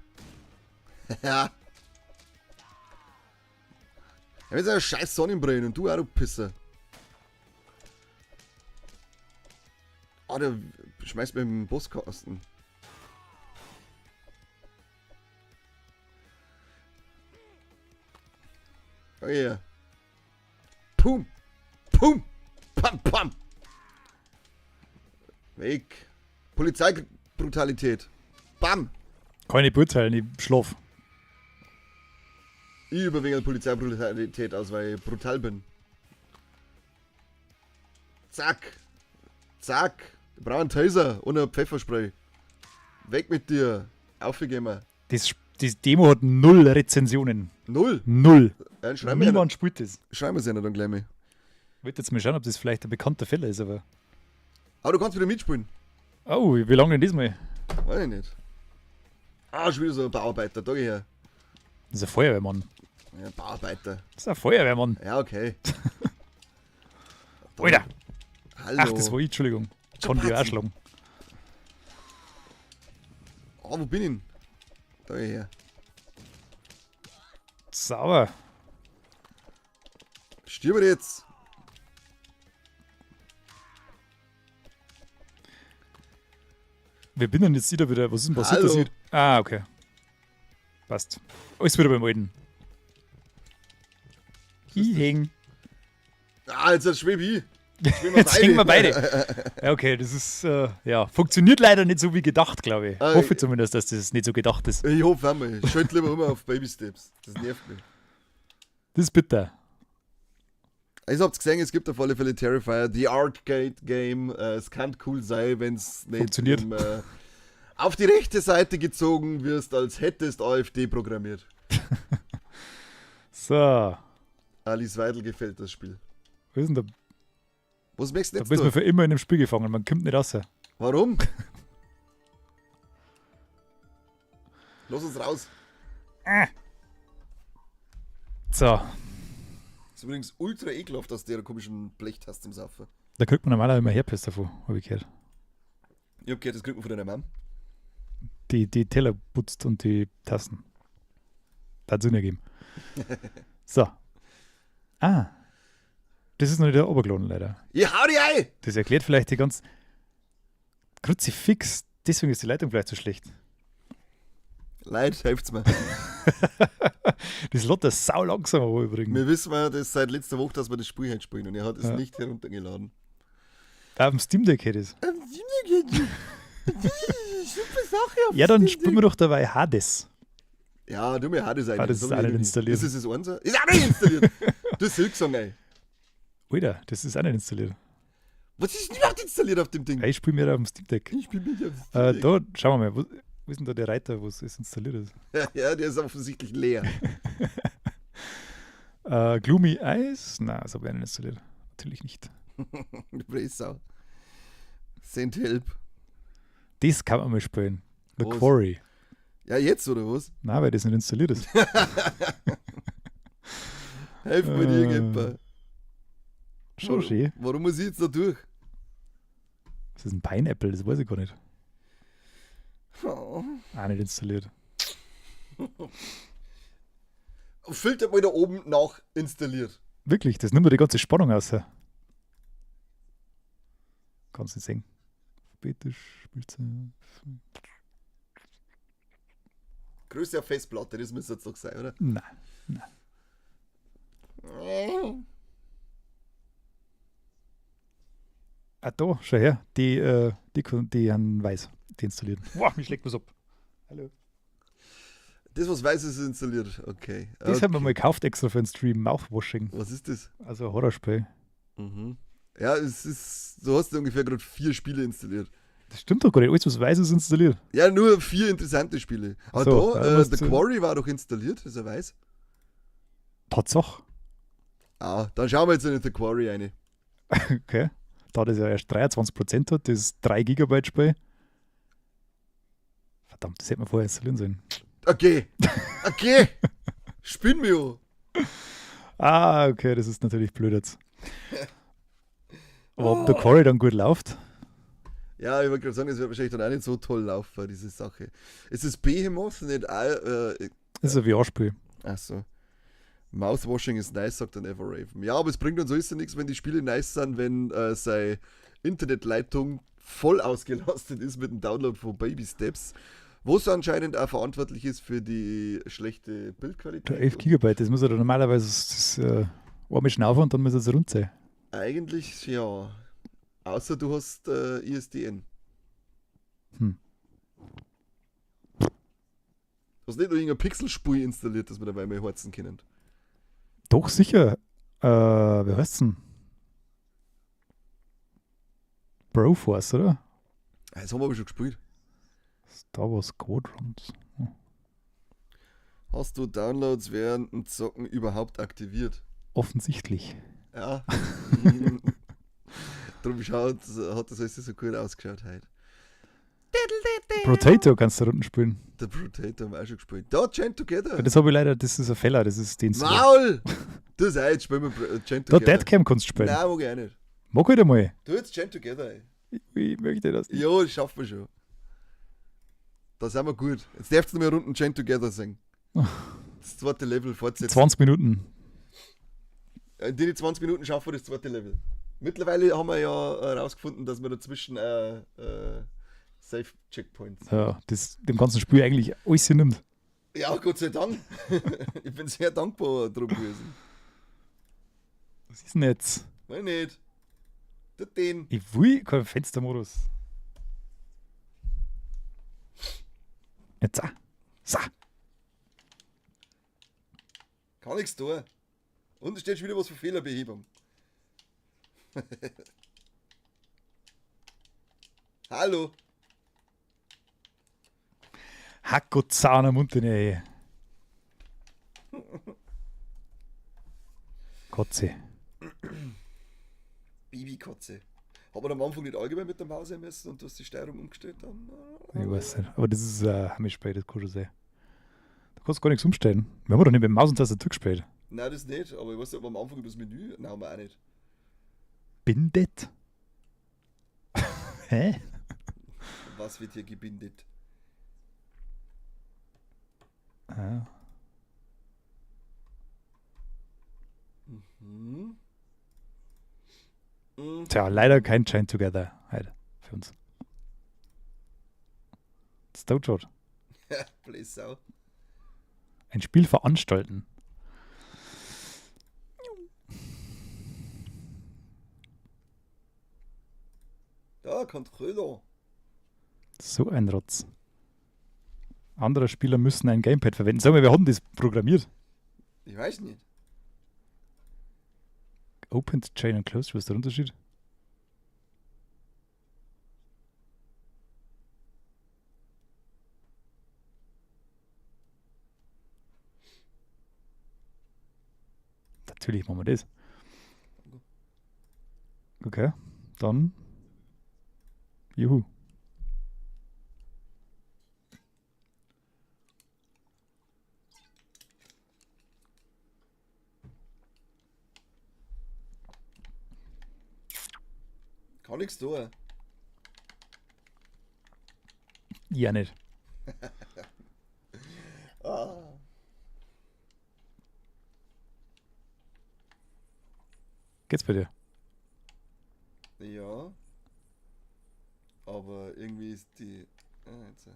Ja. Ich hab jetzt eine scheiß Sonnenbrille und du auch, du Pisser. Ah, der schmeißt mir den Boskasten. Oh yeah. Pum. Pum. Pam, pam. Weg. Polizeibrutalität. Bam. Kann ich nicht beurteilen, ich schlaf. Ich überwinge Polizeibrutalität aus, weil ich brutal bin. Zack. Zack. Ich brauche einen Taser und ein Pfefferspray. Weg mit dir. Aufgegeben. Das Demo hat 0 Rezensionen. 0? 0. Ja, schreiben wir Niemand spielt das. Schreiben wir es ja dann gleich mal. Ich wollte jetzt mal schauen, ob das vielleicht ein bekannter Fehler ist, aber. Aber du kannst wieder mitspielen. Oh, wie lange denn diesmal? Weiß ich nicht. Ah, schon wieder so ein Bauarbeiter, da geh her. Das ist ein Feuerwehrmann. Ja, Bauarbeiter. Das ist ein Feuerwehrmann. Ja, okay. Alter! Hallo. Ach, das war ich, Entschuldigung. Kann die auch schlagen. Ah, wo bin ich denn? Da geh her. Sauber. Stirb jetzt! Wir bin denn jetzt wieder? Was ist denn passiert? Hallo. Dass ich, ah, okay. Passt. Alles wieder beim Alten. Ich häng. Ah, jetzt schweb ich. Jetzt hängen wir beide. Ja, okay, das ist, ja, funktioniert leider nicht so wie gedacht, glaube ich. Ah, Hoffe zumindest, dass das nicht so gedacht ist. Ich hoffe auch mal. Ich schalte lieber immer auf Baby Steps. Das nervt mich. Das ist bitter. Also habt gesehen, es gibt auf alle Fälle Terrifier, The Arcade Game. Es kann cool sein, wenn es nicht Funktioniert. Auf die rechte Seite gezogen wirst, als hättest AfD programmiert. So. Alice Weidel gefällt das Spiel. Wo ist denn da? Was möchtest du Da jetzt bist tun? man für immer in dem Spiel gefangen, man kommt nicht raus. Warum? Lass uns raus. So. Ist übrigens ultra ekelhaft aus der komischen Blechtaste zum Saufen. Da kriegt man normalerweise immer Herpes davon, habe ich gehört. Ich hab gehört, das kriegt man von deiner Mom. Die Teller putzt und die Tassen. Da hat Sinn ergeben. So. Ah. Das ist noch nicht der Oberklon, leider. Ich hau dich ein! Das erklärt vielleicht die ganz. Kruzifix, deswegen ist die Leitung vielleicht so schlecht. Leid, helft's mir. Das lädt das sau langsam aber übrigens. Wir wissen ja das seit letzter Woche, dass wir das Spiel heute spielen und er hat es Ja. nicht heruntergeladen. Da auf dem Steam Deck hätte es. Super Sache auf Ja, dann Steam spielen wir doch dabei Hades. Ja, du mir Hades ein. Hades ist auch nicht installiert. Ist es das Einser? Ist auch nicht installiert. Du hast Silksong, ey. Alter, das ist auch nicht installiert. Was ist denn überhaupt installiert auf dem Ding? Ja, ich spiele mir da auf dem Steam Deck. Ich bin nicht auf dem Steam Deck. Da, schauen wir mal, wo ist denn da der Reiter, wo es installiert ist? Ja, der ist offensichtlich leer. Gloomy Eyes? Nein, das habe ich auch nicht installiert. Natürlich nicht. Du Bresau. Send help. Das kann man mal spielen. The Was? Quarry. Ja, jetzt oder was? Nein, weil das nicht installiert ist. Helf mir irgendjemand. Schon schön. Warum muss ich jetzt da durch? Das ist ein Pineapple, das weiß ich gar nicht. Oh. Auch nicht installiert. Filtert mal da oben nach installiert. Wirklich, das nimmt mir die ganze Spannung aus. Ja. Kannst nicht sehen. Alphabetisch, Pilze. Größe auf Festplatte, das müsste jetzt doch sein, oder? Nein. Ah, da, schau her. Die haben weiß, die installiert. Boah, mich schlägt was ab. Hallo. Das, was weiß ist, ist installiert. Okay. Das okay. haben wir mal gekauft extra für den Stream. Mouthwashing. Was ist das? Also ein Horrorspiel. Mhm. Ja, es ist. Du hast ungefähr gerade 4 Spiele installiert. Das stimmt doch gar nicht. Alles, was weiß, ist installiert. Ja, nur 4 interessante Spiele. Aber So, da, ja, was The zu- Quarry war doch installiert, ist er weiß. Tatsache. Ah, dann schauen wir jetzt in The Quarry rein. Okay. Da das ja erst 23% hat, das ist 3 Gigabyte Spiel. Verdammt, das hätte man vorher installieren sollen. Okay. Okay. Spinn mir. an. Ah, okay, das ist natürlich blöd jetzt. Aber ob der Quarry dann gut läuft? Ja, ich wollte gerade sagen, es wird wahrscheinlich dann auch nicht so toll laufen, diese Sache. Ist das Behemoth nicht auch, Das ist ein VR-Spiel. ach so. Mouthwashing ist nice, sagt dann Everraven. Ja, aber es bringt uns alles nichts, wenn die Spiele nice sind, wenn seine Internetleitung voll ausgelastet ist mit dem Download von Baby Steps, wo es anscheinend auch verantwortlich ist für die schlechte Bildqualität. 11 Gigabyte, das muss ja dann normalerweise das einmal schnaufen und dann muss es rund sein. Eigentlich ja. Außer du hast ISDN. Hm. Du hast nicht nur irgendein Pixelspui installiert, dass wir dabei mal horzen können. Doch, sicher. Wie heißt's denn? Broforce, oder? Ah, das haben wir aber schon gespielt. Star Wars Squadrons. Hast du Downloads während dem Zocken überhaupt aktiviert? Offensichtlich. Ja. Drum hat das alles so gut ausgeschaut heute. Potato kannst du da unten spielen. Der Potato haben wir auch schon gespielt. Da, Chain Together. Das habe ich leider, das ist ein Fehler, das ist den. Maul! Das ist auch, jetzt spielen wir Chain Da Together. Deadcam kannst du spielen. Nein, mag ich auch nicht. Mag ich einmal. Du jetzt Chain Together, ey. Ich möchte das nicht. Ja, das schaffen wir schon. Da sind wir gut. Jetzt darfst du noch mal Runden Chain Together singen. Das zweite Level fortsetzen. 20 Minuten. In den 20 Minuten schaffen wir das zweite Level. Mittlerweile haben wir ja herausgefunden, dass wir dazwischen Safe Checkpoints. Ja, das dem ganzen Spiel eigentlich alles nimmt. Ja, Gott sei Dank. Ich bin sehr dankbar drum gewesen. Was ist denn jetzt? Weiß nicht. Tut den. Ich will keinen Fenstermodus. Jetzt. ah. So. Kann nichts tun. Und es steht schon wieder was für Fehlerbehebung. Hallo. Hakko Zahner Mund, ey. Kotze. Babykotze. Hat man am Anfang nicht allgemein mit der Maus her müssen und du hast die Steuerung umgestellt dann? Ich weiß nicht. Aber das ist ein Heimspiel, das kann schon sein. Da kannst du gar nichts umstellen. Wir haben doch nicht mit Maus und Tastatur gespielt. Nein, das nicht, aber ich weiß nicht, ob am Anfang über das Menü. Nein, haben wir auch nicht. Bindet? Hä? Was wird hier gebindet? Ah. Mhm. Mhm. Tja, leider kein Chain Together heute für uns. Das dauert schon. Ja, Bläsau. Ein Spiel veranstalten. Da, Controller. So ein Rotz. Andere Spieler müssen ein Gamepad verwenden. Sag mal, wer hat denn das programmiert? Ich weiß nicht. Open Chain und Closed, was ist der Unterschied? Natürlich machen wir das. Okay, dann. Juhu. Kann nichts tun. Ja, nicht. Ah. Geht's bei dir? Ja. Aber irgendwie ist die. Ah, jetzt.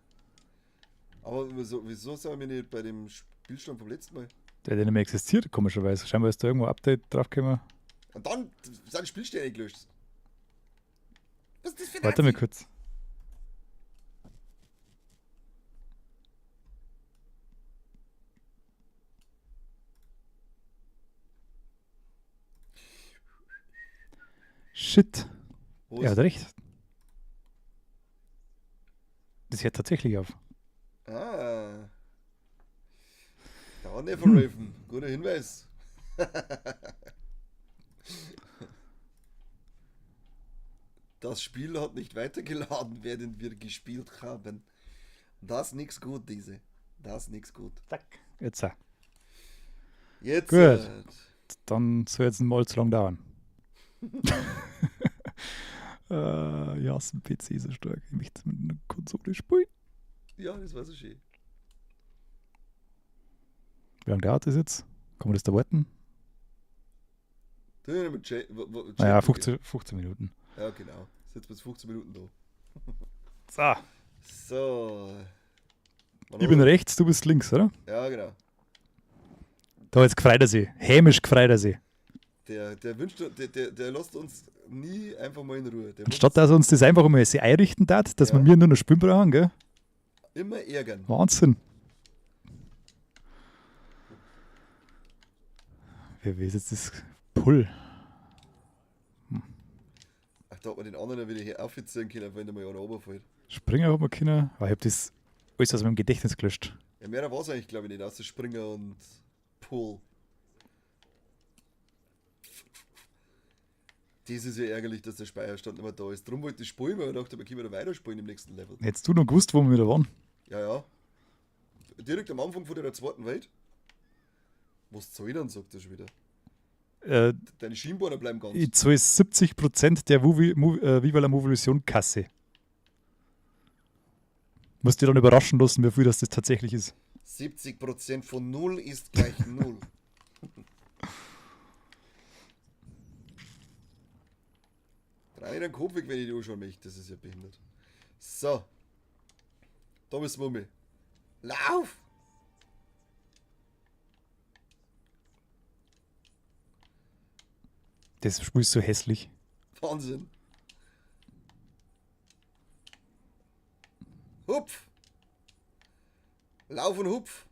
Aber wieso sind wir nicht bei dem Spielstand vom letzten Mal? Der nicht mehr existiert, komischerweise. Scheinbar ist da irgendwo ein Update draufgekommen. Und dann sind die Spielstände gelöscht. Was ist das für ein Warte mal Nazi? kurz. Shit. Wo Er ist- hat recht. Das hört tatsächlich auf. Ah. Da Never Raven. Guter Hinweis. Das Spiel hat nicht weitergeladen, während wir gespielt haben. Das ist nix gut, diese. Das ist nix gut. Zack. Jetzt. auch. Jetzt. Gut. Dann soll jetzt mal zu lang dauern. Ja, ist ein PC so stark. Ich möchte mit einer Konsole spielen. Ja, das war so schön. Wie lange dauert das jetzt? Kann man das da warten? Tu ja mit J Naja, J 15 Minuten. Ja, genau. Sind jetzt 15 Minuten da. So. So. Wann Ich bin haben wir- rechts, du bist links, oder? Ja, genau. Da jetzt gefreut er sich. Hämisch gefreut er sich. Der wünscht, der lässt uns nie einfach mal in Ruhe. Der Anstatt dass er uns das einfach mal sich einrichten tat, dass Ja. wir mir nur noch spielen brauchen, gell? muss immer ärgern. Wahnsinn. Wer weiß jetzt das Pull? Ach, da hat man den anderen ja wieder hier aufziehen können, wenn der mal einer runterfällt. Springer hat man können. Aber ich hab das alles aus meinem Gedächtnis gelöscht. Ja, mehr war es eigentlich, glaube ich, nicht, außer Springer und Pull. Das ist ja ärgerlich, dass der Speicherstand nicht mehr da ist. Drum wollte ich spielen, weil ich dachte, wir können da weiterspielen im nächsten Level. Hättest du noch gewusst, wo wir wieder waren? Ja, ja. Direkt am Anfang von der zweiten Welt. Was soll ich dann, sagt er schon wieder. Deine Schienbeine bleiben ganz. Ich zahle 70% der Viva la Movolution Kasse. Musst dich dann überraschen lassen, wie viel das tatsächlich ist. 70% von 0 ist gleich 0. Drei den Kopf weg, wenn ich die anschauen möchte. Das ist ja behindert. So. Da bist du, Mummi. Lauf! Das Spiel ist so hässlich. Wahnsinn. Hupf! Lauf und hupf!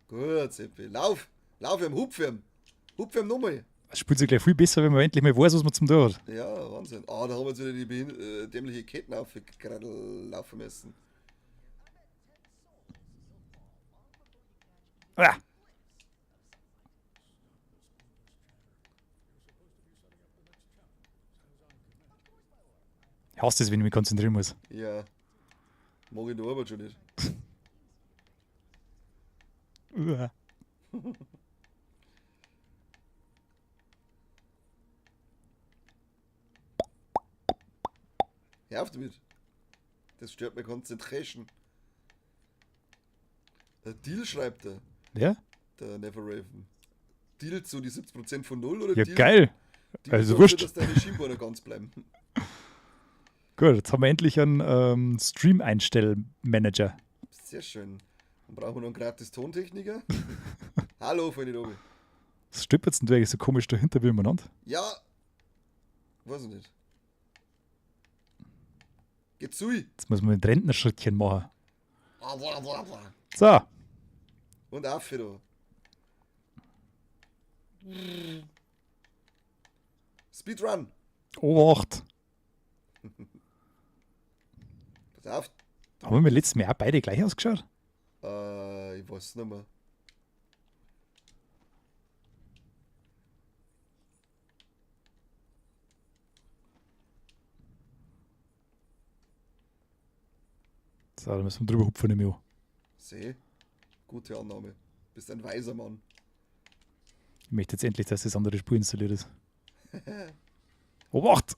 Gut, Seppi. Lauf! Lauf ihm, hupf ihm! Hupf ihm nochmal! Es spielt sich gleich viel besser, wenn man endlich mal weiß, was man zum tun hat. Ja, Wahnsinn. Ah, da haben wir jetzt wieder die dämliche Ketten aufgerad laufen müssen. Ah! Ich hasse das, wenn ich mich konzentrieren muss. Ja. Mag ich in der Arbeit schon nicht. Uah. Hör auf damit. Das stört meine Concentration. Der Deal schreibt er. Ja? Der Never Raven. Deal zu die 70% von 0 oder Ja, Deal, geil. Deal Also dafür, wurscht. dass deine Schienbeine ganz bleiben. Gut, jetzt haben wir endlich einen Stream-Einstell-Manager. Sehr schön. Dann brauchen wir noch einen gratis Tontechniker. Hallo, Freunde Tobi. Was stolpert's denn du eigentlich so komisch dahinter wie umeinander? Ja. Weiß ich nicht. Geht zu. Jetzt muss man ein Rentnerschrittchen machen. So. Und auf da. Speedrun. Obacht. Pass auf. Haben wir letztes Mal auch beide gleich ausgeschaut? Ich weiß nicht mehr. So, da müssen wir drüber hupfen, nehme ich an. Seh. Gute Annahme. Bist ein weiser Mann. Ich möchte jetzt endlich, dass das andere Spur installiert ist. Obacht!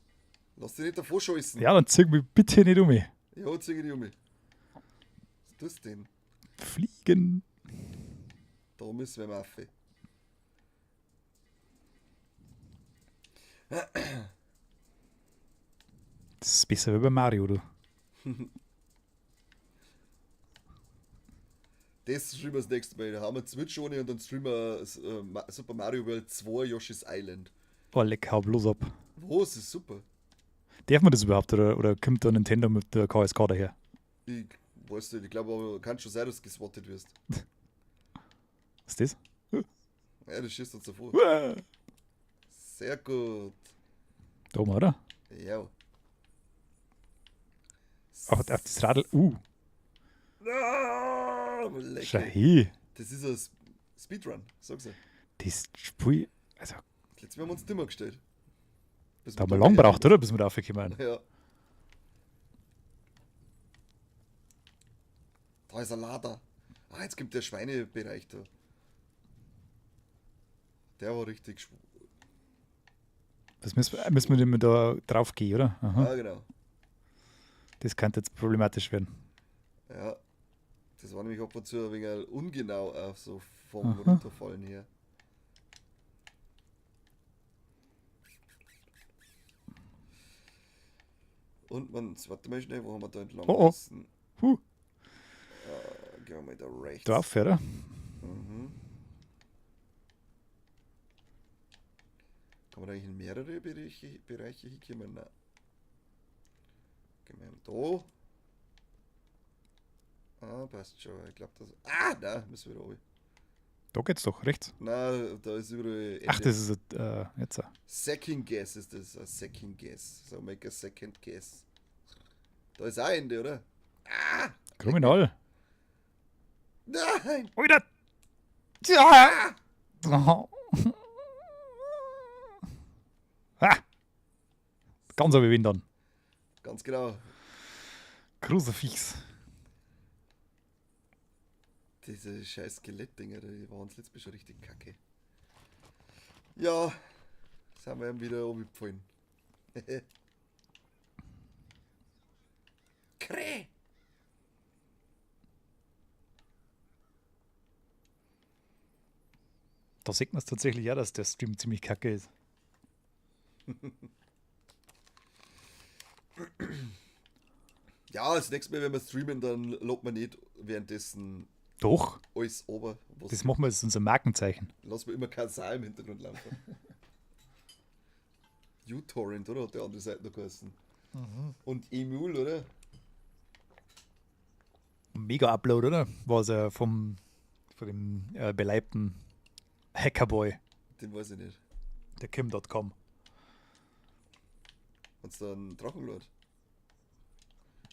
Lass dich nicht davor scheißen. Ja, dann zieh mich bitte nicht um mich. Ja, zieh dich um mich. Was tust du denn? Fliegen. Da müssen wir auf. Das ist besser wie bei Mario, du. Das streamen wir das nächste Mal. Da haben wir Switch ohne und dann streamen wir Super Mario World 2 Yoshi's Island. Oh, leck, hau bloß ab. Was? Ist super. Darf man das überhaupt oder kommt da Nintendo mit der KSK daher? Ich weiß nicht, ich glaube, aber kann schon sein, dass du geswattet wirst. Was ist das? Ja, das schießt uns davor. Uah. Sehr gut. Da oben, oder? Ja. Auf das Radl. Ah, lecker. Schau hin. Das ist ein Speedrun, sag's ja. Das Spiel, also, Letztes Mal haben wir uns dimmer gestellt. Bis da haben wir wir da lang mehr gebraucht, oder? Bis wir da raufgekommen sind. Ja. Da ist ein Lader. Ah, jetzt kommt der Schweinebereich da. Der war richtig Das müssen wir immer da drauf gehen, oder? Aha. Ja, genau. Das könnte jetzt problematisch werden. Ja. Das war nämlich ab und zu ein wenig ungenau auf so vom Aha. Runterfallen her. Und man, warte mal schnell, wo haben wir da entlang Oh, oh. müssen? Huh. Gehen wir mal da rechts. Drauf, oder? Mhm. Kann man eigentlich in mehrere Bereiche hinkommen? Nein. Gehen wir da. Ah, passt schon. Ich glaub, das. Ah, nein, müssen wir da runter. Da geht's doch, rechts. Nein, da ist überall Ende. Ach, das ist jetzt. Second Guess ist das. A Second Guess. So, make a second guess. Da ist auch Ende, oder? Ah! Kriminal. Nein! Alter! Ja! Oh. Ah! Ganz aber wen dann. Ganz genau. Großer Fichs. Diese scheiß Skelettdinger, die waren letztes Mal schon richtig kacke. Ja, sind wir eben wieder runtergefallen. Kräh! Da sieht man's tatsächlich auch, dass der Stream ziemlich kacke ist. Ja, das nächste Mal, wenn wir streamen, dann lobt man nicht währenddessen Doch. alles ober. Was Das machen wir, das ist unser Markenzeichen. Lass mir immer Kazaa im Hintergrund laufen. uTorrent, oder? Hat der andere Seite noch geheißen. Mhm. Und Emule, oder? Mega-Upload, oder? War es ja von dem beleibten Hackerboy. Den weiß ich nicht. Der Kim.com. Hat's da einen Drachen geladen?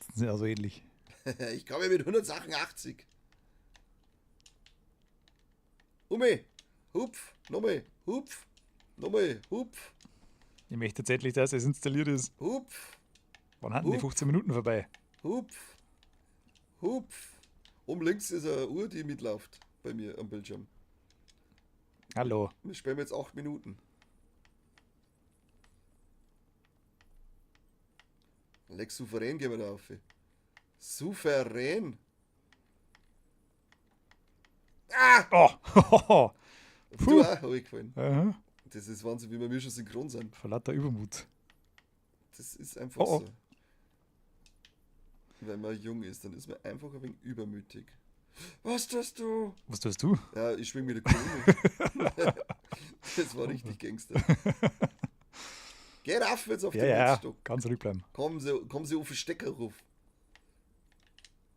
Das sind ja so ähnlich. Ich komme mit 186. Umme, hupf, nochmal, hupf, nochmal, hupf, Ich möchte jetzt endlich, dass es installiert ist. hupf, Wann hatten die Hup. 15 Minuten vorbei? hupf, hupf. Oben links ist eine Uhr, die mitläuft bei mir am Bildschirm. Hallo. Wir spielen jetzt 8 Minuten. Leck souverän gehen wir da auf. Souverän. Ah! Oh! Du Puh. auch, hab ich gefallen. Aha. Das ist Wahnsinn, wie wir mir schon synchron sind. Vor lauter Übermut. Das ist einfach Oh, oh. so. Wenn man jung ist, dann ist man einfach ein wenig übermütig. Was tust du? Was tust du? Ja, ich schwing mir die Krone. Das war richtig Gangster. Geh rauf jetzt auf Ja, den ja, Holzstock. ganz ruhig bleiben. Kommen Sie auf den Stecker ruf.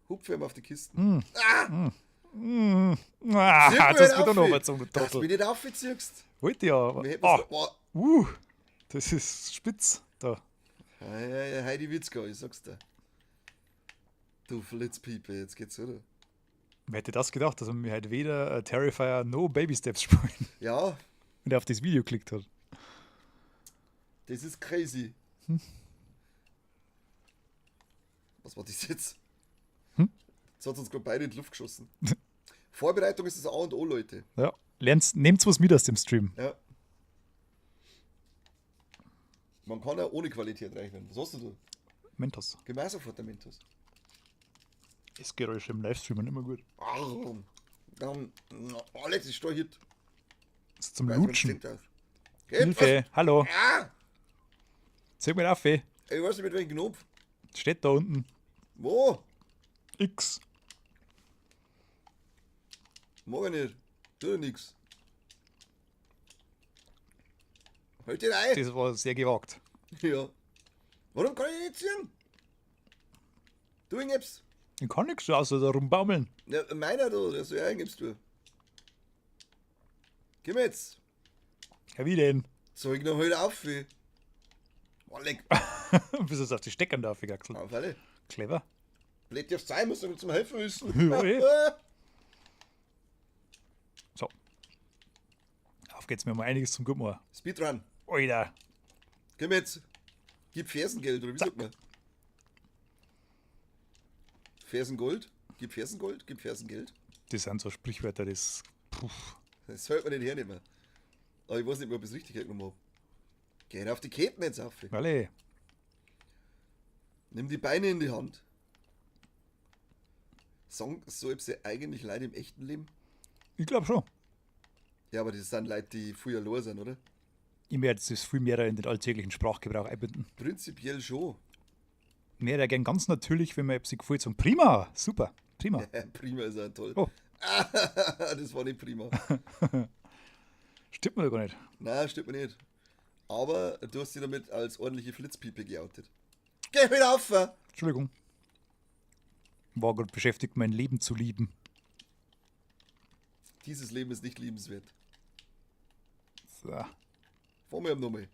Hupf ihm auf die Kisten. Mm. Mm. Ah, Zieh jetzt mich hast du mich doch noch auf, mal zum Dass du mich Trottel. nicht aufziehst. Wollte ja, aber. Wir hätten Ah, oh. das ist spitz. Da. Heidi Witzka, ich sag's dir. Du Flitzpiepe, jetzt geht's, oder? Wer hätte das gedacht, dass wir halt weder Terrifier no Baby Steps spielen, Ja, wenn er auf das Video geklickt hat. das ist crazy. Was war das jetzt? Hm? Jetzt hat uns gerade beide in die Luft geschossen. Vorbereitung ist das A und O, Leute. Ja. Lernt's, nehmt's was mit aus dem Stream. Ja. Man kann ja ohne Qualität reich werden. Was hast du da? Mentos. Gib mir auch sofort der Mentos. Das Geräusch im Livestream immer gut. Arr, dann, Alex, ich stehe hier. Das ist zum Weiß, wenn's Lutschen. klingt aus. Geht, Hilfe, hallo. was? Ah! Zeig mir auf, ey. Ich weiß nicht, mit welchem Knopf. Steht da unten. Wo? X. Mag ich nicht. Tu doch nix. Halt dich ein. Das war sehr gewagt. Ja. Warum kann ich nicht ziehen? Du irgendwas. Ich kann nichts außer da rumbaumeln. Ja, meiner da, der soll ja irgendwas tun. Geh mir jetzt. Ja, wie denn? Zeug noch heute auf, wie. Oh, leck. Bis es auf die Steckern da aufgegackselt. Auf alle. Clever. Blöd darf's sein, muss doch zum Helfen wissen. Ja, eh. So. Auf geht's mir mal einiges zum Gutmachen. Speedrun. Alter. Geh mir jetzt. Gib Fersengeld, oder wie sagt man? Fersengold? Gib Fersengold? Gib Fersengeld? Das sind so Sprichwörter, das. Puh. Das sollte man nicht hernehmen. Aber ich weiß nicht mehr, ob ich es richtig hergenommen habe. Geh auf die Ketten jetzt auf. Alle. Nimm die Beine in die Hand. Sagen so etwas ja eigentlich Leute im echten Leben? Ich glaube schon. Ja, aber das sind Leute, die früher los sind, oder? Ich werde das viel mehr in den alltäglichen Sprachgebrauch einbinden. Prinzipiell schon. Mehr ja gern ganz natürlich, wenn man etwas gefällt, sagen, prima, super, prima. Prima ist auch toll. Oh. Das war nicht prima. Stimmt mir doch gar nicht. Nein, stimmt mir nicht. Aber du hast dich damit als ordentliche Flitzpiepe geoutet. Geh wieder auf! Entschuldigung. War gerade beschäftigt, mein Leben zu lieben. Dieses Leben ist nicht liebenswert. So. Vor mir nochmal.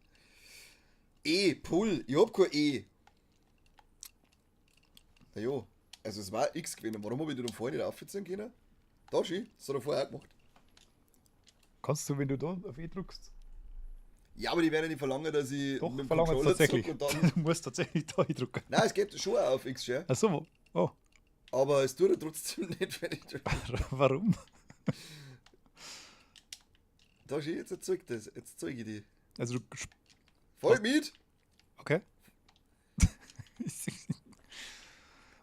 E, Pull. Ich hab kein E. Na jo. Also es war X gewesen. Warum hab ich den vorher nicht aufziehen können? Da schön. Das hat er vorher auch gemacht. Kannst du, wenn du da auf E drückst? Ja, aber die werden ja nicht verlangen, dass ich Doch, mit dem verlangen Controller tatsächlich. zock und dann. Du musst tatsächlich da drücken. Nein, es geht schon auch auf X, ja. Ach so, oh, Aber es tut er trotzdem nicht, wenn ich. warum? Da schön, jetzt zeig das. Jetzt zeig ich die. Also du, Voll mit! okay.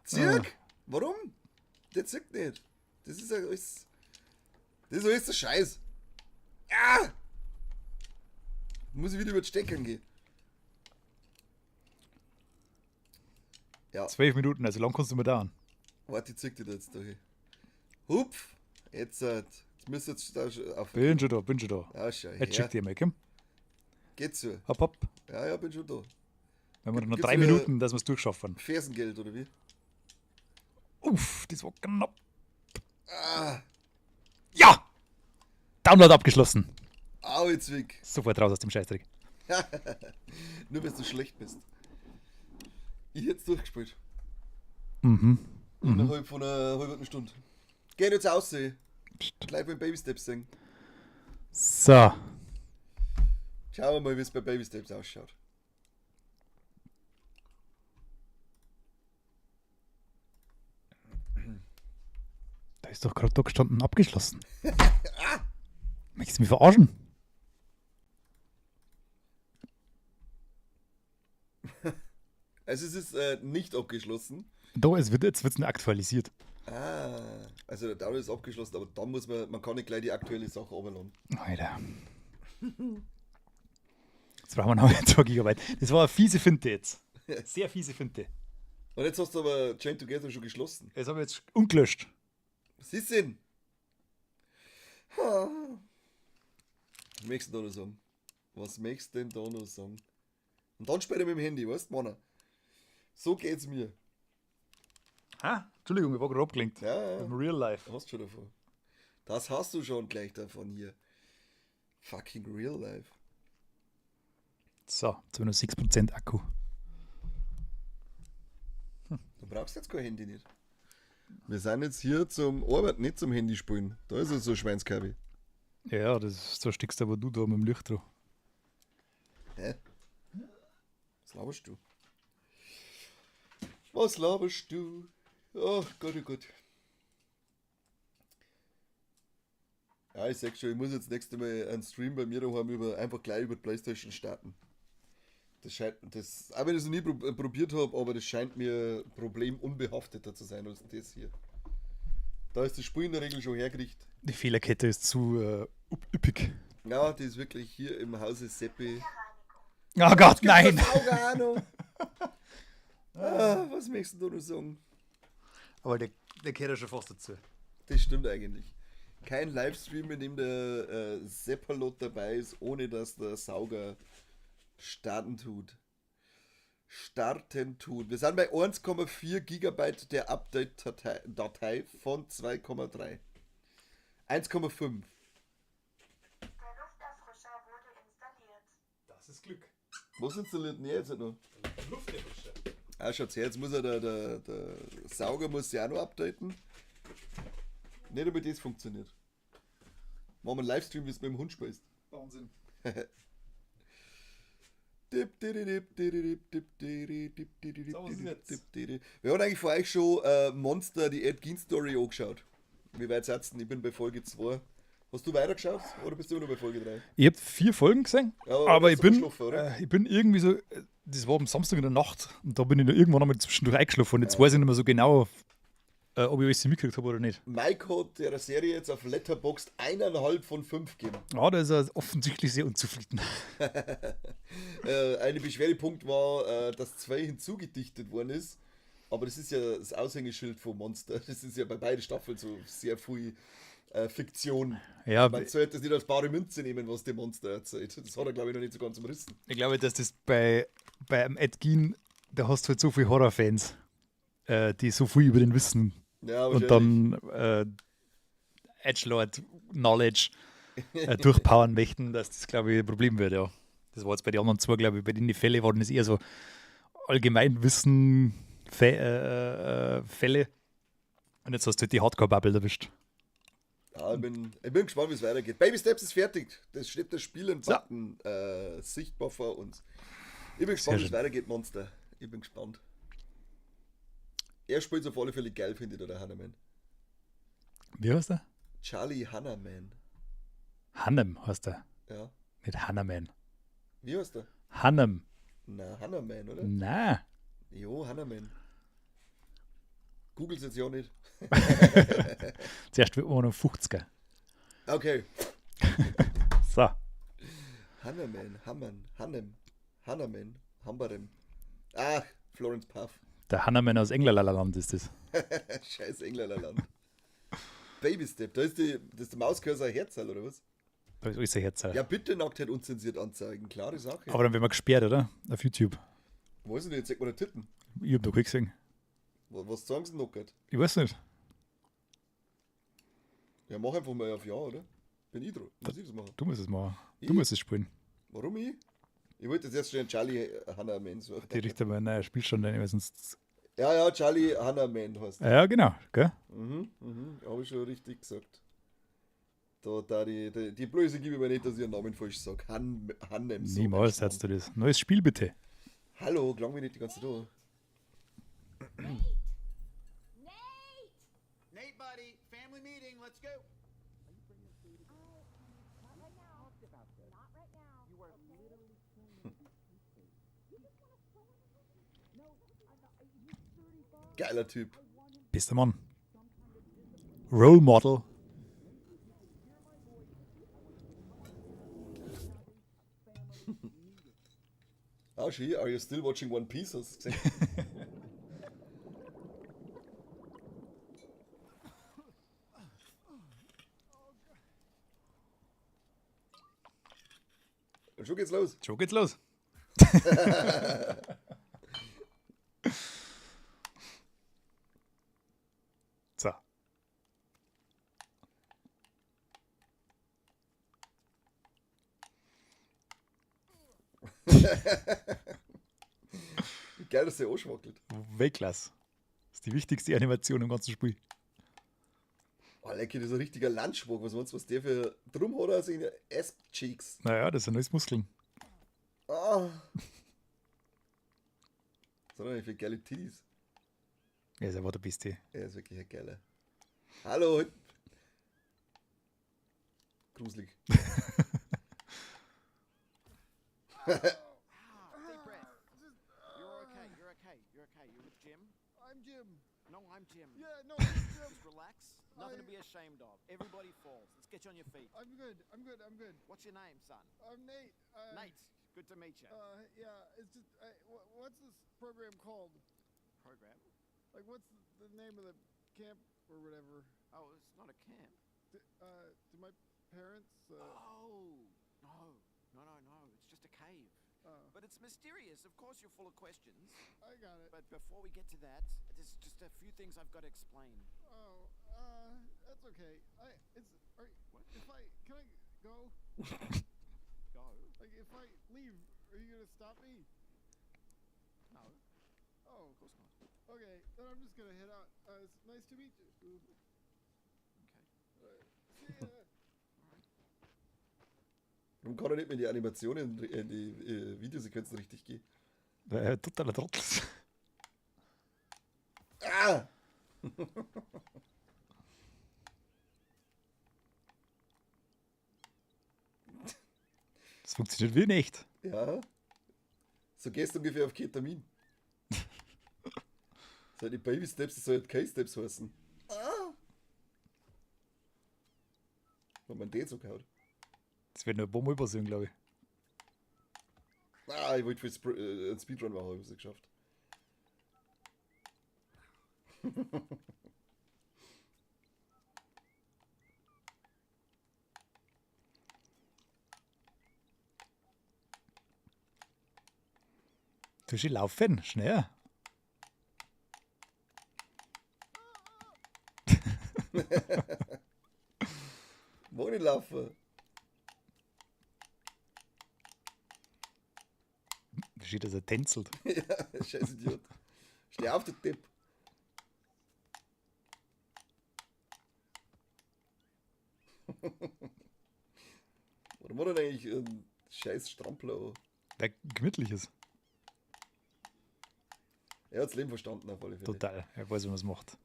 Zirk! Warum? Der zirkt nicht. Das ist ja alles. Das ist alles der Scheiß. Ah! Muss ich wieder über die Steckern gehen. Ja, 12 Minuten, also lang kannst du mir dauern. warte, ich zieh dir da jetzt da hin. Hupf! Jetzt, jetzt müsst ihr jetzt da schon auf. Bin schon da, bin schon da. Ja, schau Jetzt her. schick dir mal, komm. Geht so. Hopp, hopp. Ja, ja, bin schon da. Wenn wir noch Gibt's 3 wieder- Minuten, dass wir es durchschaffen. Fersengeld, oder wie? Uff, das war knapp. Ah! Ja! Download abgeschlossen. Au, jetzt weg. Sofort raus aus dem Scheißdreck. Nur weil du schlecht bist. Ich hätte es durchgespielt. Mhm. Innerhalb von einer halben Stunde. Geh jetzt aussehen. Psst. Gleich beim Baby Steps sehen. So. Schauen wir mal, wie es bei Baby Steps ausschaut. Da ist doch gerade da gestanden, abgeschlossen. Möchtest du mich verarschen? Also es ist nicht abgeschlossen. Da, es wird, jetzt wird es nur aktualisiert. Ah, also der Download ist abgeschlossen, aber dann muss man kann nicht gleich die aktuelle Sache runterladen. Alter. Jetzt brauchen wir noch 2 Gigabyte. Das war eine fiese Finte jetzt. Sehr fiese Finte. Und jetzt hast du aber Chain Together schon geschlossen. Das habe ich jetzt ungelöscht. Was ist denn? Ha. Was möchtest du da noch sagen? Was möchtest du denn da noch sagen? Und dann später mit dem Handy, weißt du, Mann? So geht's mir. Ha? Entschuldigung, ich war gerade abgelenkt. Ja, ja. Im Real Life. Hast du schon davon. Das hast du schon gleich davon hier. Fucking Real Life. So, jetzt habe ich noch 6% Akku. Du brauchst jetzt kein Handy nicht. Wir sind jetzt hier zum Arbeiten, nicht zum Handy spielen. Da ist es so Schweinskabi. Ja, das ist, da steckst aber du da mit dem Licht drauf. Hä? Was laberst du? Was laberst du? Oh Gott, oh Gott. Ja, ich sag schon, ich muss jetzt nächstes Mal einen Stream bei mir daheim einfach gleich über die Playstation starten. Das scheint, das, auch wenn ich es noch nie probiert habe, aber das scheint mir problemunbehafteter zu sein als das hier. Da ist das Spiel in der Regel schon hergerichtet. Die Fehlerkette ist zu üppig. Ja, die ist wirklich hier im Hause Seppi. Oh Gott, nein! Auch noch. Ah, was möchtest du da noch sagen? Aber der gehört ja schon fast dazu. Das stimmt eigentlich. Kein Livestream, in dem der Seppalot dabei ist, ohne dass der Sauger starten tut. Starten tut. Wir sind bei 1,4 Gigabyte der Update-Datei Datei von 2,3. 1,5. Der Lufterfrischer wurde installiert. Das ist Glück. Was installiert denn er jetzt noch? Lufterfrischer. Ah, schaut's her, jetzt muss er der Sauger muss sich auch noch updaten. Nicht, ob das funktioniert. Machen wir einen Livestream, wie es mit dem Hund spielst. Wahnsinn. Dip, dip, dip, dip, dip, dip, dip, dip, dip, So, was ist jetzt? dip, dip, dip. Wir haben eigentlich vor euch schon Monster, die Ed Gein Story angeschaut. Wie weit seid ihr denn? Ich bin bei Folge 2. Hast du weitergeschaut oder bist du immer noch bei Folge 3? Ich habe 4 Folgen gesehen, Ja, aber aber du ich bist bin, eingeschlafen, oder? ich bin irgendwie so, das war am Samstag in der Nacht und da bin ich noch irgendwann einmal zwischendurch eingeschlafen und jetzt weiß ich nicht mehr so genau, ob ich alles mitgekriegt habe oder nicht. Mike hat der Serie jetzt auf Letterboxd 1,5 von 5 gegeben. Ja, da ist er offensichtlich sehr unzufrieden. Ein Beschwerdepunkt war, dass 2 hinzugedichtet worden ist. Aber das ist ja das Aushängeschild von Monster. Das ist ja bei beiden Staffeln so sehr viel Fiktion. Ja, Man sollte das nicht als bare Münze nehmen, was der Monster erzählt. Das hat er, glaube ich, noch nicht so ganz umrissen. Ich glaube, dass das bei einem Ed Gein, da hast du halt so viele Horrorfans, die so viel über den wissen. Ja, und dann Edgelord Knowledge durchpowern möchten, dass das, glaube ich, ein Problem wird, ja. Das war jetzt bei den anderen zwei, glaube ich, bei denen die Fälle waren das eher so Allgemeinwissen Fälle. Und jetzt hast du halt die Hardcore-Bubble erwischt. Ja, ich bin gespannt, wie es weitergeht. Baby Steps ist fertig. Das steht der Spielen-Button sichtbar vor uns. Ich bin gespannt, wie es weitergeht, Monster. Ich bin gespannt. Er spielt auf alle Fälle geil, finde ich, der Hanneman. Wie heißt der? Charlie Hanneman. Hannem heißt der. Ja. Nicht Hanneman. Wie heißt der? Hannem. Na, Hanneman, oder? Na. Jo, Hanneman. Google's jetzt ja nicht. Zuerst wird man noch 50er. Okay. So. Hanneman, Hammann, Hannem, Hanneman, Hambarem. Ach, Florence Puff. Der Hanneman aus Englerland ist das. Scheiß Englerland. Baby Step, da ist das ist der Mauscursor Herzl, oder was? Da ist alles ein Herzl. Ja, bitte Nacktheit unzensiert anzeigen, klare Sache. Aber dann werden wir gesperrt, oder? Auf YouTube. Weiß ich nicht, zeig mal den Titten. Ich hab noch keinen gesehen. Was sagen sie nackt? Ich weiß nicht. Ja, mach einfach mal auf Ja, oder? Bin ich dran. Muss ich das machen? Du musst es machen. Du Ich? musst es spielen. Warum ich? Ich wollte jetzt erst schon Charlie Hannerman suchen. Die richten wir ein Spiel schon rein, weil sonst. Ja, ja, Charlie Hannerman heißt er. Ja, genau, gell? Mhm, habe ich schon richtig gesagt. Da die Blöße gebe ich mir nicht, dass ich ihren Namen falsch sage. Hannem. So Niemals ein setzt du das. Neues Spiel bitte. Hallo, klang mich nicht die ganze Zeit an. Nate! Nate, buddy, family meeting. Let's go. Not right now. Not right now. You are literally Geiler Typ. Bester Mann. Role Model. Ah, she, are you still watching One Piece? Hast du gesehen? Und schon geht's los. Schon geht's los. So. Wie geil, dass der anschwackelt. Weltklasse. Das ist die wichtigste Animation im ganzen Spiel. Oh, lecker, das ist ein richtiger Landschwack. Was meinst du, was der für. Drum hat er seine Ass-Cheeks. Naja, das sind alles Muskeln. Ah. Was hat er denn für geile Titties? Er ist einfach der Beste. Er ist wirklich ein geiler. Hallo. Gruselig. Ah, deep breath. You're okay. You're okay. You're okay. You're with Jim? I'm Jim. No, I'm Jim. Yeah, no, I'm Jim. Just relax. Nothing to be ashamed of. Everybody falls. Let's get you on your feet. I'm good. I'm good. I'm good. What's your name, son? I'm Nate. Nate. Good to meet you. Yeah, it's just, what's this program called? Program? Like, what's the name of the camp or whatever? Oh, it's not a camp. Do my parents? Oh, no. No, no, no. It's just a cave. But it's mysterious. Of course, you're full of questions. I got it. But before we get to that, there's just a few things I've got to explain. Oh, that's okay. What? Can I go? Go? Like, if I leave, are you gonna stop me? No, Oh, of course not. okay. Then I'm just gonna head out. It's nice to meet you. Okay. See ya. Warum kann er nicht mehr in die Animationen, in die Videosequenzen richtig gehen? Weil er totaler Trottel ist. Ah! Das funktioniert wie nicht. Ja. So gehst du ungefähr auf Ketamin. So die Baby Steps, das soll halt K-Steps heißen. Ah! Wenn man den so gehaut. Das wird nur ein paar Mal passieren, glaube ich. Ah, ich wollte für einen Speedrun machen, hab ich es geschafft. Du schon laufen, schnell. Mag nicht laufen. Da steht, dass er tänzelt. Ja, scheiß Idiot. Steh auf, du Depp. Warum hat er denn eigentlich einen scheiß Strampler an? Der gemütlich ist. Er hat's Leben verstanden auf alle Fälle. Total. Er weiß, wie man es macht.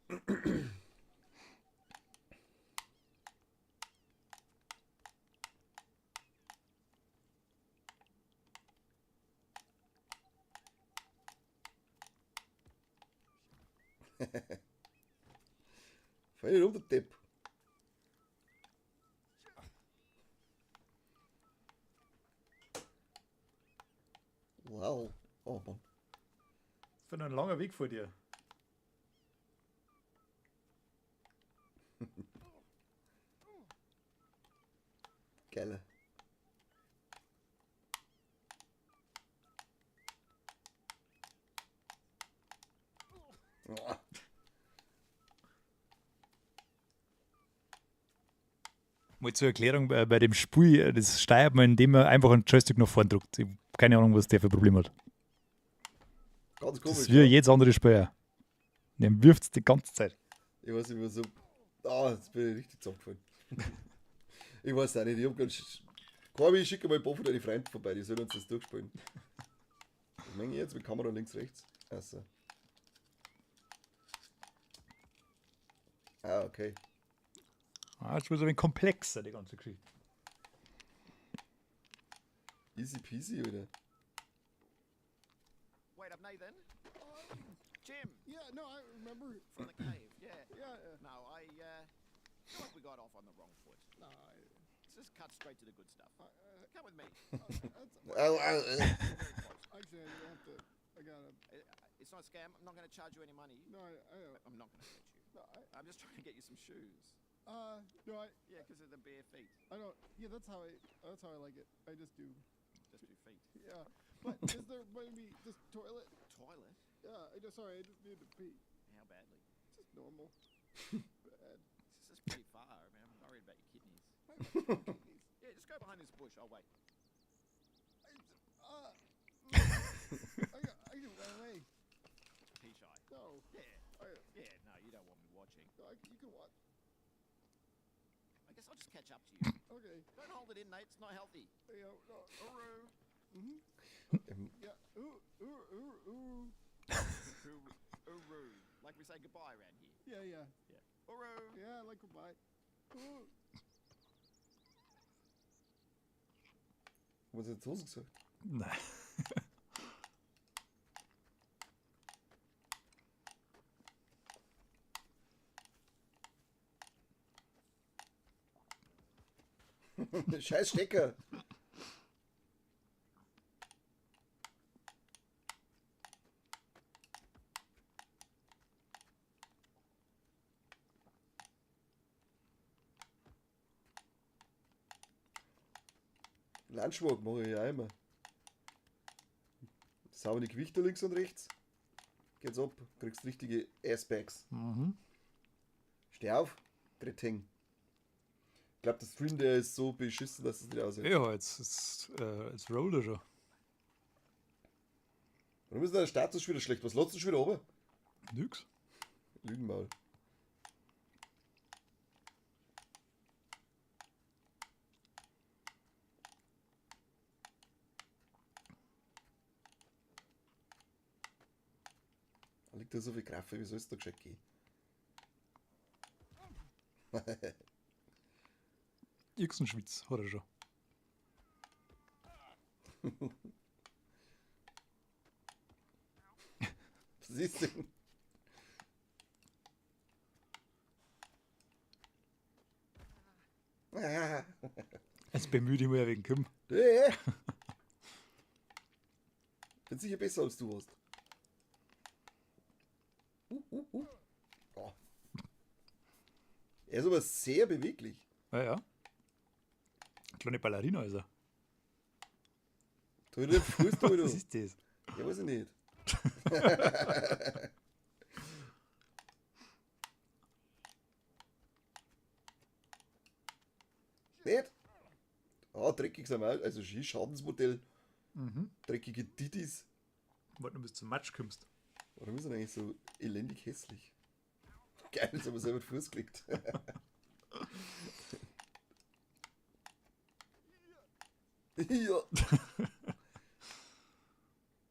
Fall nicht um, du Depp. Wow. Oh Mann. Das wird noch ein langer Weg vor dir. Geil. Ah. Mal zur Erklärung bei dem Spiel, das steuert man, indem man einfach einen Joystick nach vorn drückt. Ich hab keine Ahnung, was der für Problem hat. Ganz Das komisch. ist wie ja. jedes andere Spiel. Auch. Den wirft die ganze Zeit. Ich weiß nicht, so. Ah, jetzt bin ich richtig zusammengefallen. Ich weiß auch nicht, ich hab ganz. Corby, ich schicke mal ein paar von deinen Freunden vorbei, die sollen uns das durchspielen. Was meine ich jetzt mit Kamera links, rechts? Achso. Ah, okay. Ah, jetzt wird es ein wenig komplexer, die ganze Geschichte. Easy peasy, oder? Wait up, Nathan. Jim Yeah, no, I remember. from the cave. Yeah. Yeah, yeah. No, I feel like we got off on the wrong foot. No, I, Let's just cut straight to the good stuff. I, Come with me. that's, Au, au, au. We're very close. actually, I have to. I gotta. It's not a scam. I'm not going to charge you any money. No, I don't. I'm not going to hurt you. No, I, I'm just trying to get you some shoes. no, I, Yeah, because of the bare feet. I don't. Yeah, that's how I. That's how I like it. I just do. Just two feet. Yeah, but is there maybe just toilet? Toilet? Yeah, I just sorry, I just need to pee. How badly? Just normal. Bad. This is pretty far. I mean, I'm worried about your kidneys. I have two kidneys. Yeah, just go behind this bush. I'll wait. I, I can run away. Pee shy. No, Yeah. I, Yeah, no, you don't want me watching. no, I, you can watch. I guess I'll just catch up to you. Okay. Don't hold it in, Nate. It's not healthy. Yeah. No. Uru. Yeah. Ooh, ooh, ooh, ooh. Uru. Uru. Like we say goodbye around here. Yeah, yeah, Yeah. Uru. yeah. I like goodbye. Ooh. Was hat jetzt Hosen gesagt? Nein. Scheiß Stecker! Lunchwalk mache ich ja immer. Saubere Gewichte links und rechts. Geht's ab, kriegst richtige Assbags. Mhm. Steh auf, Kretin. Ich glaube, der Stream, der ist so beschissen, dass es nicht aushält. Ja, jetzt rollt er schon. Warum ist denn der Status schon wieder schlecht? Was lässt du schon wieder runter? Nix. Lügenmaul. Da liegt da so viel Kraft, wie soll es da gescheit gehen? Ixenschwitz hat er schon. Was ist denn? Ah. Jetzt bemühe ich mich wegen Kim. Nee. Bin sicher besser als du warst. Oh. Er ist aber sehr beweglich. Ja, ja. Kleine Ballerina ist er. Tu dir den Fuß durch, Was du. ist das? Ja, weiß ich nicht. Nicht? Ah, dreckig sind wir auch. Also Skischadensmodell. Mhm. Dreckige Didis. Warte nur, bis du zum Matsch kommst. Warum ist er eigentlich so elendig hässlich? Geil, jetzt haben wir selber den Fuß gelegt. Ja.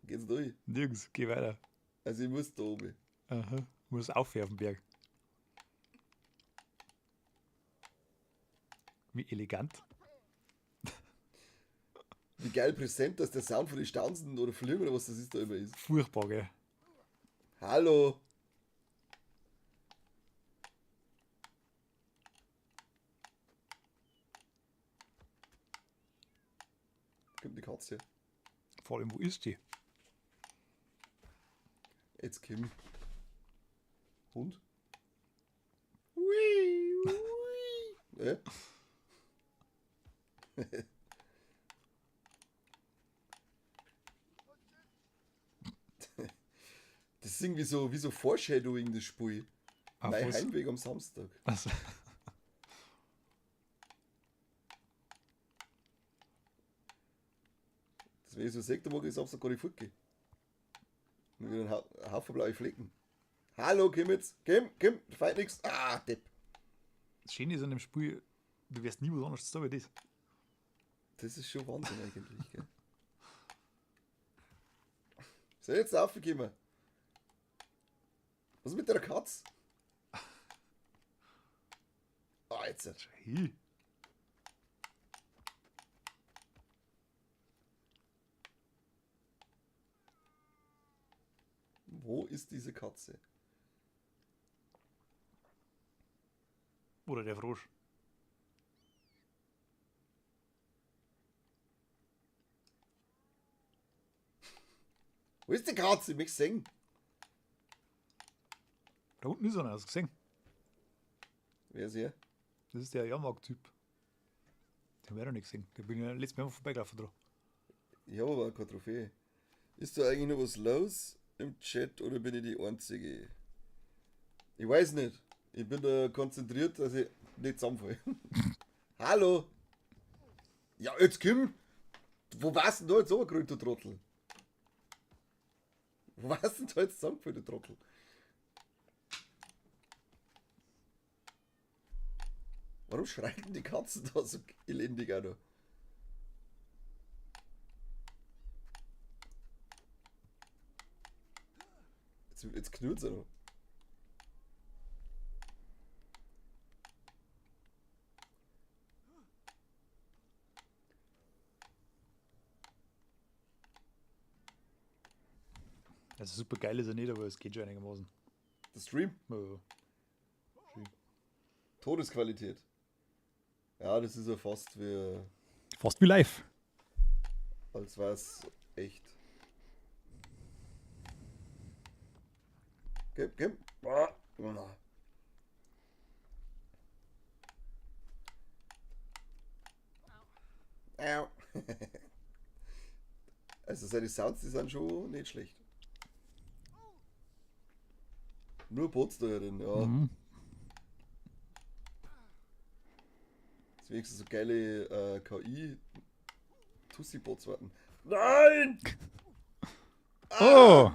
Geht's durch? Nirgends, geh weiter. Also ich muss da oben. Aha. Muss auf auf den Berg. Wie elegant. Wie geil präsent, dass der Sound von den Stanzen oder Flügen oder was das ist da immer ist. Furchtbar, gell? Hallo! Kommt die Katze. Vor allem, wo ist die? Jetzt Kim. Hund? Ui, ui. Das ist irgendwie so wie so Foreshadowing, das Spiel. Auf Mein was? Heimweg am Samstag. Also. Wenn ich so sehe, dann mag ich Samstag gar nicht fortgehen. Mit einem Haufen blaue Flecken. Hallo, komm jetzt. Komm, komm, feit nix. Ah, Depp. Das Schöne ist an dem Spiel, du wirst nie was anderes da wie das. Das ist schon Wahnsinn eigentlich, gell? Soll ich jetzt raufkommen? Was ist mit der Katze? Ah, jetzt. Hey. Wo ist diese Katze? Oder der Frosch. Wo ist die Katze? Ich möchte sehen. Da unten ist einer, hast du gesehen? Wer ist er? Das ist der Jahrmarkt-Typ. Den hab ich noch nicht gesehen. Der bin ich letztes Mal vorbeigelaufen dran. Ich habe aber auch keine Trophäe. Ist da eigentlich noch was los im Chat oder bin ich die Einzige? Ich weiß nicht. Ich bin da konzentriert, dass ich nicht zusammenfalle. Hallo! Ja, jetzt komm! Wo warst denn da jetzt runtergerollt, du Trottel? Wo warst denn da jetzt zusammengefallen, du Trottel? Warum schreien denn die Katzen da so elendig auch noch? Jetzt knurrt sie noch. Also super geil ist er nicht, aber es geht schon einigermaßen. Der Stream? Ja. Schön. Todesqualität. Ja, das ist ja fast wie. Fast wie live. Als wär's echt. Gib, gib. Ah. Au. Also seine Sounds, die sind schon nicht schlecht. Nur Bots da drin, ja. Mhm. Das ist wenigstens so geile KI Tussi-Bots warten. Nein! Oh,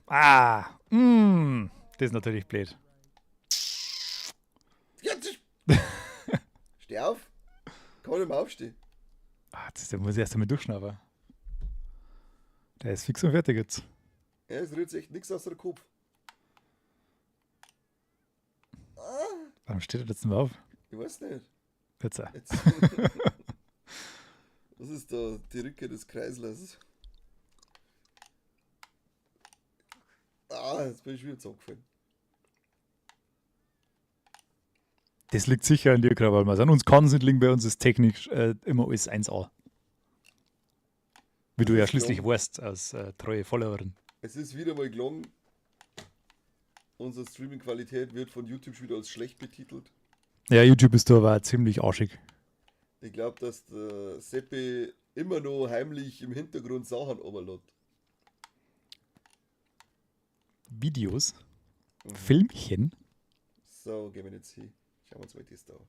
ah, Das ist natürlich blöd. Jetzt! Steh auf! Kann nicht mehr aufstehen. Ah, das, der muss ich erst einmal durchschnaufen. Der ist fix und fertig jetzt. Ja, es rührt sich echt nichts aus der Kopf. Warum steht er jetzt nicht mehr auf? Ich weiß nicht. Jetzt auch. Jetzt. Was ist da? Die Rückkehr des Kreislers. Ah, jetzt bin ich wieder zusammengefallen. Das liegt sicher an dir, Krawallmaß. An uns kann es nicht liegen, bei uns ist technisch immer alles 1A. Wie Das du ja ist schließlich klar. weißt, als treue Followerin. Es ist wieder mal gelungen. Unsere Streaming-Qualität wird von YouTube schon wieder als schlecht betitelt. Ja, YouTube ist da aber auch ziemlich arschig. Ich glaub, dass der Seppi immer noch heimlich im Hintergrund Sachen runterlädt. Videos? Filmchen? So, gehen wir jetzt hin. Schauen wir uns mal das da an.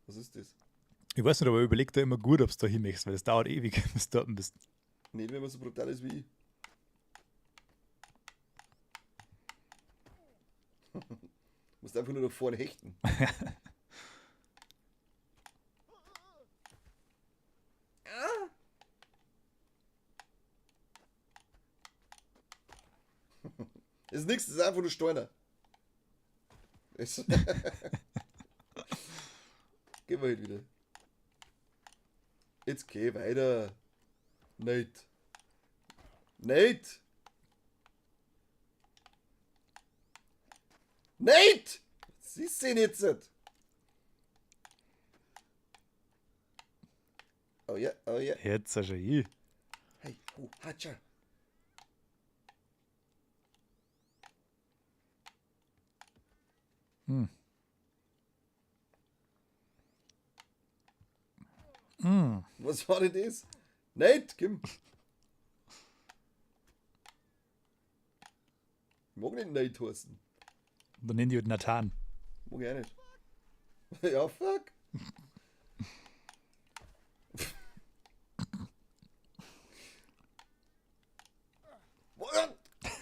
Was ist das? Ich weiß nicht, aber überleg da immer gut, ob du da hin möchtest, weil es dauert ewig, bis du dort bist. Nicht, wenn man so brutal ist wie ich. Musst einfach nur da vorne hechten. Das ist nix, das ist einfach nur Steiner. Gehen wir halt wieder. Jetzt geh weiter. Nate. Nate! Nate! Was ist denn jetzt? Oh ja, oh ja. Jetzt ist er hier. Hey, hu, hatscha. Was war denn das? Nate, komm. Ich mag nicht Nate heißen. Dann nennen die halt Nathan. Mag ich auch nicht. Ja, fuck.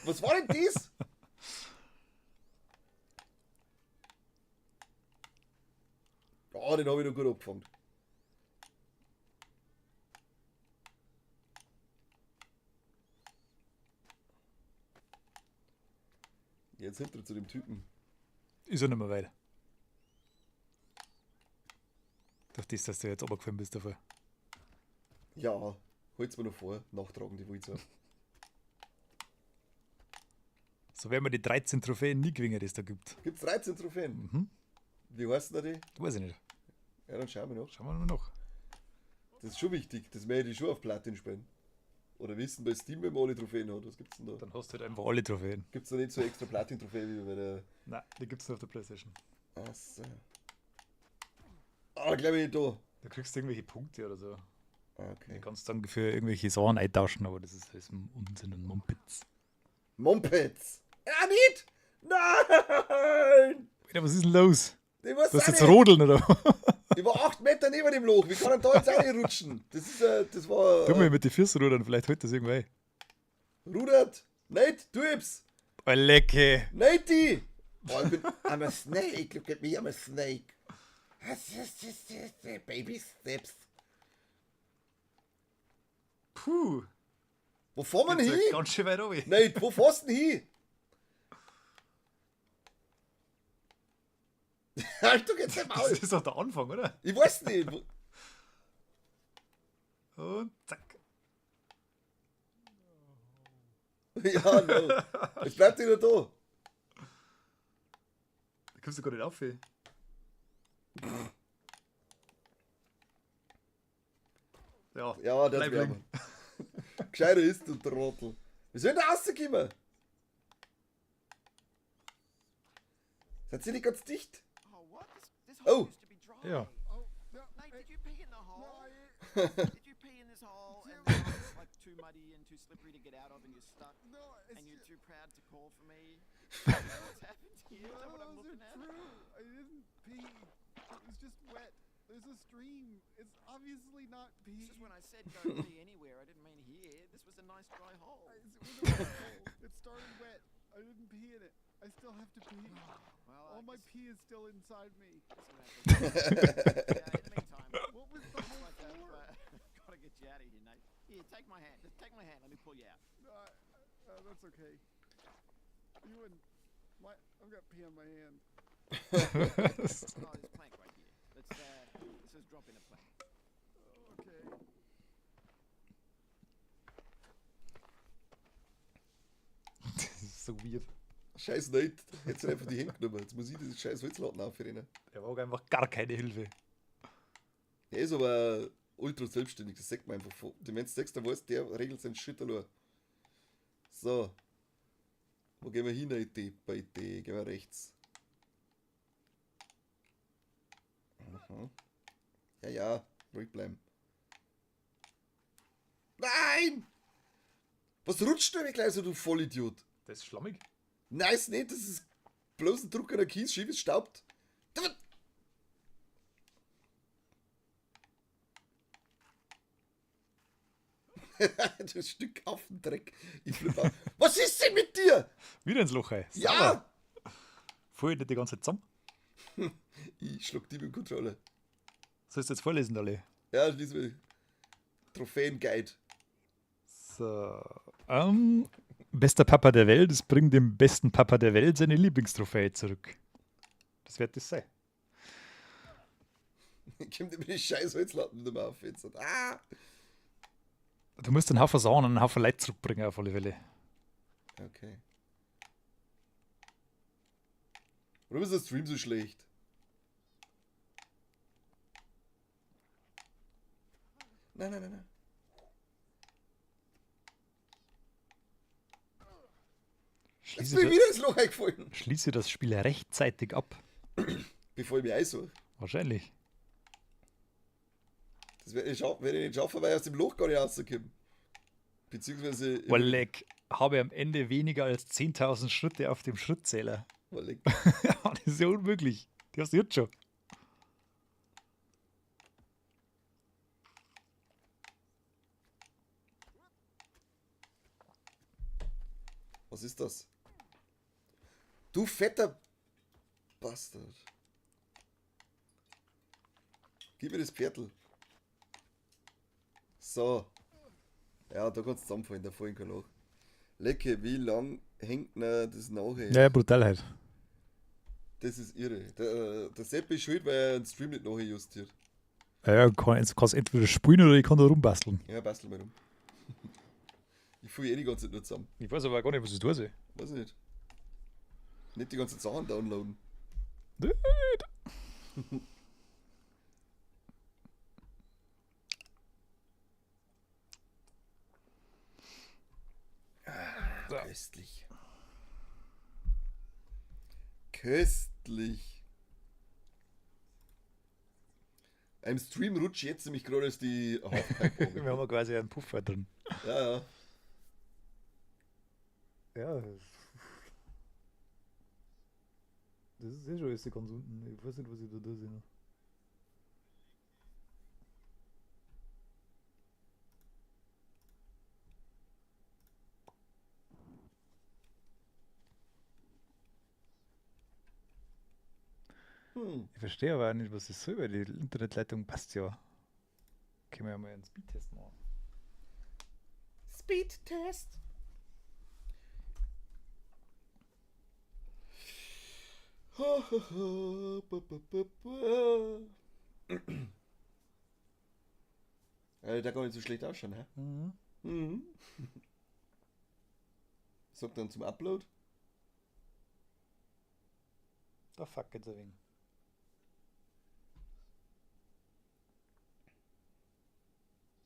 Was war denn das? Ah, den habe ich noch gut abgefangen. Jetzt hinter zu dem Typen. Ist ja nicht mehr weit. Durch das, dass du jetzt runtergefallen bist davor. Ja, holt's mir noch vor. Nachtragen die Wulze. So werden wir die 13 Trophäen nie gewinnen, die es da gibt. Gibt's 13 Trophäen? Mhm. Wie heißen da die? Weiß ich nicht. Ja, dann schauen wir noch. Schauen wir mal noch. Das ist schon wichtig. Das möchte ich schon auf Platin spielen. Oder wissen bei Steam, wenn man alle Trophäen hat. Was gibt's denn da? Dann hast du halt einfach alle Trophäen. Gibt's da nicht so extra Platin-Trophäe wie bei der. Nein, die gibt's nur auf der Playstation. Ach so. Ah, glaube ich nicht da. Da kriegst du irgendwelche Punkte oder so. Ah, okay. Die kannst du dann für irgendwelche Sachen eintauschen, aber das ist alles Unsinn und Mumpitz. Mumpitz! Ah, nicht! Nein! Alter, was ist denn los? Ich weiß Du hast auch jetzt nicht. rodeln, oder? Ich war 8 Meter neben dem Loch. Wie kann er da jetzt reinrutschen? Das ist, das war. Tu mal mit den Füßen rudern, vielleicht holt das irgendwann. Rudert! Nicht, du ibs! Oh, lecke! Nicht die! Oh, ich bin. I'm a snake. Look at me, I'm a snake. Baby steps. Puh! Wo fahren wir Geht's denn ja hin? Ganz schön weit runter. Nein, wo fährst du denn hin? Halt doch jetzt einmal. Das ist doch der Anfang, oder? Ich weiß nicht. Und zack. Ja, no. Jetzt bleibt wieder da. Da kommst du gar nicht auf, ey. Ja, Ja, das bleib wär liegen. aber. Gescheiter ist, du Trottel. Wie soll denn da rauskommen? Seid ihr nicht ganz dicht? Oh, what? This hole Oh. used to be dry. Ja. Oh, no. Nate, hey, did you pee in the no, hole? I, Did you pee in this hole and now it's like too muddy and too slippery to get out of and you're stuck no, it's and you're ju- too proud to call for me? Is that what's happened here? Is that None what of I'm those looking are at? true. I didn't pee. It was just wet. There's a stream. It's obviously not pee. It's just when I said go pee anywhere, I didn't mean here. This was a nice dry hole. It was a wet hole. It started wet. I didn't pee in it. I still have to pee. Well, All I my guess- pee is still inside me. guess we'll have to- yeah, in the meantime, What was the looks hole like I've for? got to get you out of here, Nate. Here, take my hand. Just take my hand. Let me pull you out. That's okay. You and my, I've got pee on my hand. Oh, there's a plank right here. Let's just drop in a plank. Okay. Das ist so weird. Scheiß Nate. Hättest du einfach die Hände genommen. Jetzt muss ich dieses scheiß Holzlatten aufrennen. Der war auch einfach gar keine Hilfe. Er ist aber ultra selbstständig, das sagt man einfach. Wenn du sagst, dann weißt, der regelt seinen Shit allein. So. Wo gehen wir hin, Idee? Bei Idee. Gehen wir rechts. Mhm. Ja, ja, ruhig bleiben. Nein! Was rutscht du denn gleich so, du Vollidiot? Das ist schlammig. Nein, ist nicht, das ist bloß ein Druck an der Kies, schief, es staubt. Das Stück Affendreck. Ich flippe aus. Was ist denn mit dir? Wieder ins Loch rein. Ja! Voll nicht die ganze Zeit zusammen. Ich schluck die mit dem Controller. Sollst du jetzt vorlesen, alle? Ja, lies mal. Trophäen-Guide. So. Bester Papa der Welt, es bringt dem besten Papa der Welt seine Lieblingstrophäe zurück. Das wird das sein. Ich komm dir mit den scheiß Holzlatten nicht mehr auf jetzt. Ah! Du musst einen Haufen Sachen und einen Haufen Leute zurückbringen, auf alle Fälle. Okay. Warum ist der Stream so schlecht? Nein, nein, nein, nein. Jetzt Schließe, bin ich wieder ins Loch eingefallen. schließe das Spiel rechtzeitig ab. Bevor ich mich einsuche. Wahrscheinlich. Das werde ich, werde ich nicht schaffen, weil ich aus dem Loch gar nicht rauskomme. Beziehungsweise. Walleck, habe am Ende weniger als 10.000 Schritte auf dem Schrittzähler. Walleck. Das ist ja unmöglich. Die hast du jetzt schon. Was ist das? Du fetter Bastard. Gib mir das Pferdl. So. Ja, da kannst du zusammenfallen, da fallen kein Loch. Lecke, wie lang hängt denn das nachher? Ja, brutal halt. Das ist irre. Der Sepp ist schuld, weil er einen Stream nicht nachher justiert. Ja, ja, kannst entweder spielen oder ich kann da rumbasteln. Ja, bastel mal rum. Ich fühle eh die ganze Zeit nur zusammen. Ich weiß aber gar nicht, was ich tue. Weiß ich nicht. Nicht die ganze Sachen downloaden. Nicht. So. Köstlich. Köstlich. Im Stream rutscht jetzt nämlich gerade als die Halfpipe. Wir haben ja quasi einen Puffer drin. Ja, ja. Ja. Das ist eh schon alles ganz unten. Ich weiß nicht, was ich da tue. Noch. Ich verstehe aber auch nicht, was das soll, weil die Internetleitung passt ja. Können wir ja mal einen Speedtest machen. Speedtest. Ja, der kann nicht so schlecht ausschauen, hä? Mhm. Mhm. Sagt dann zum Upload. Da fuck jetzt ein wenig.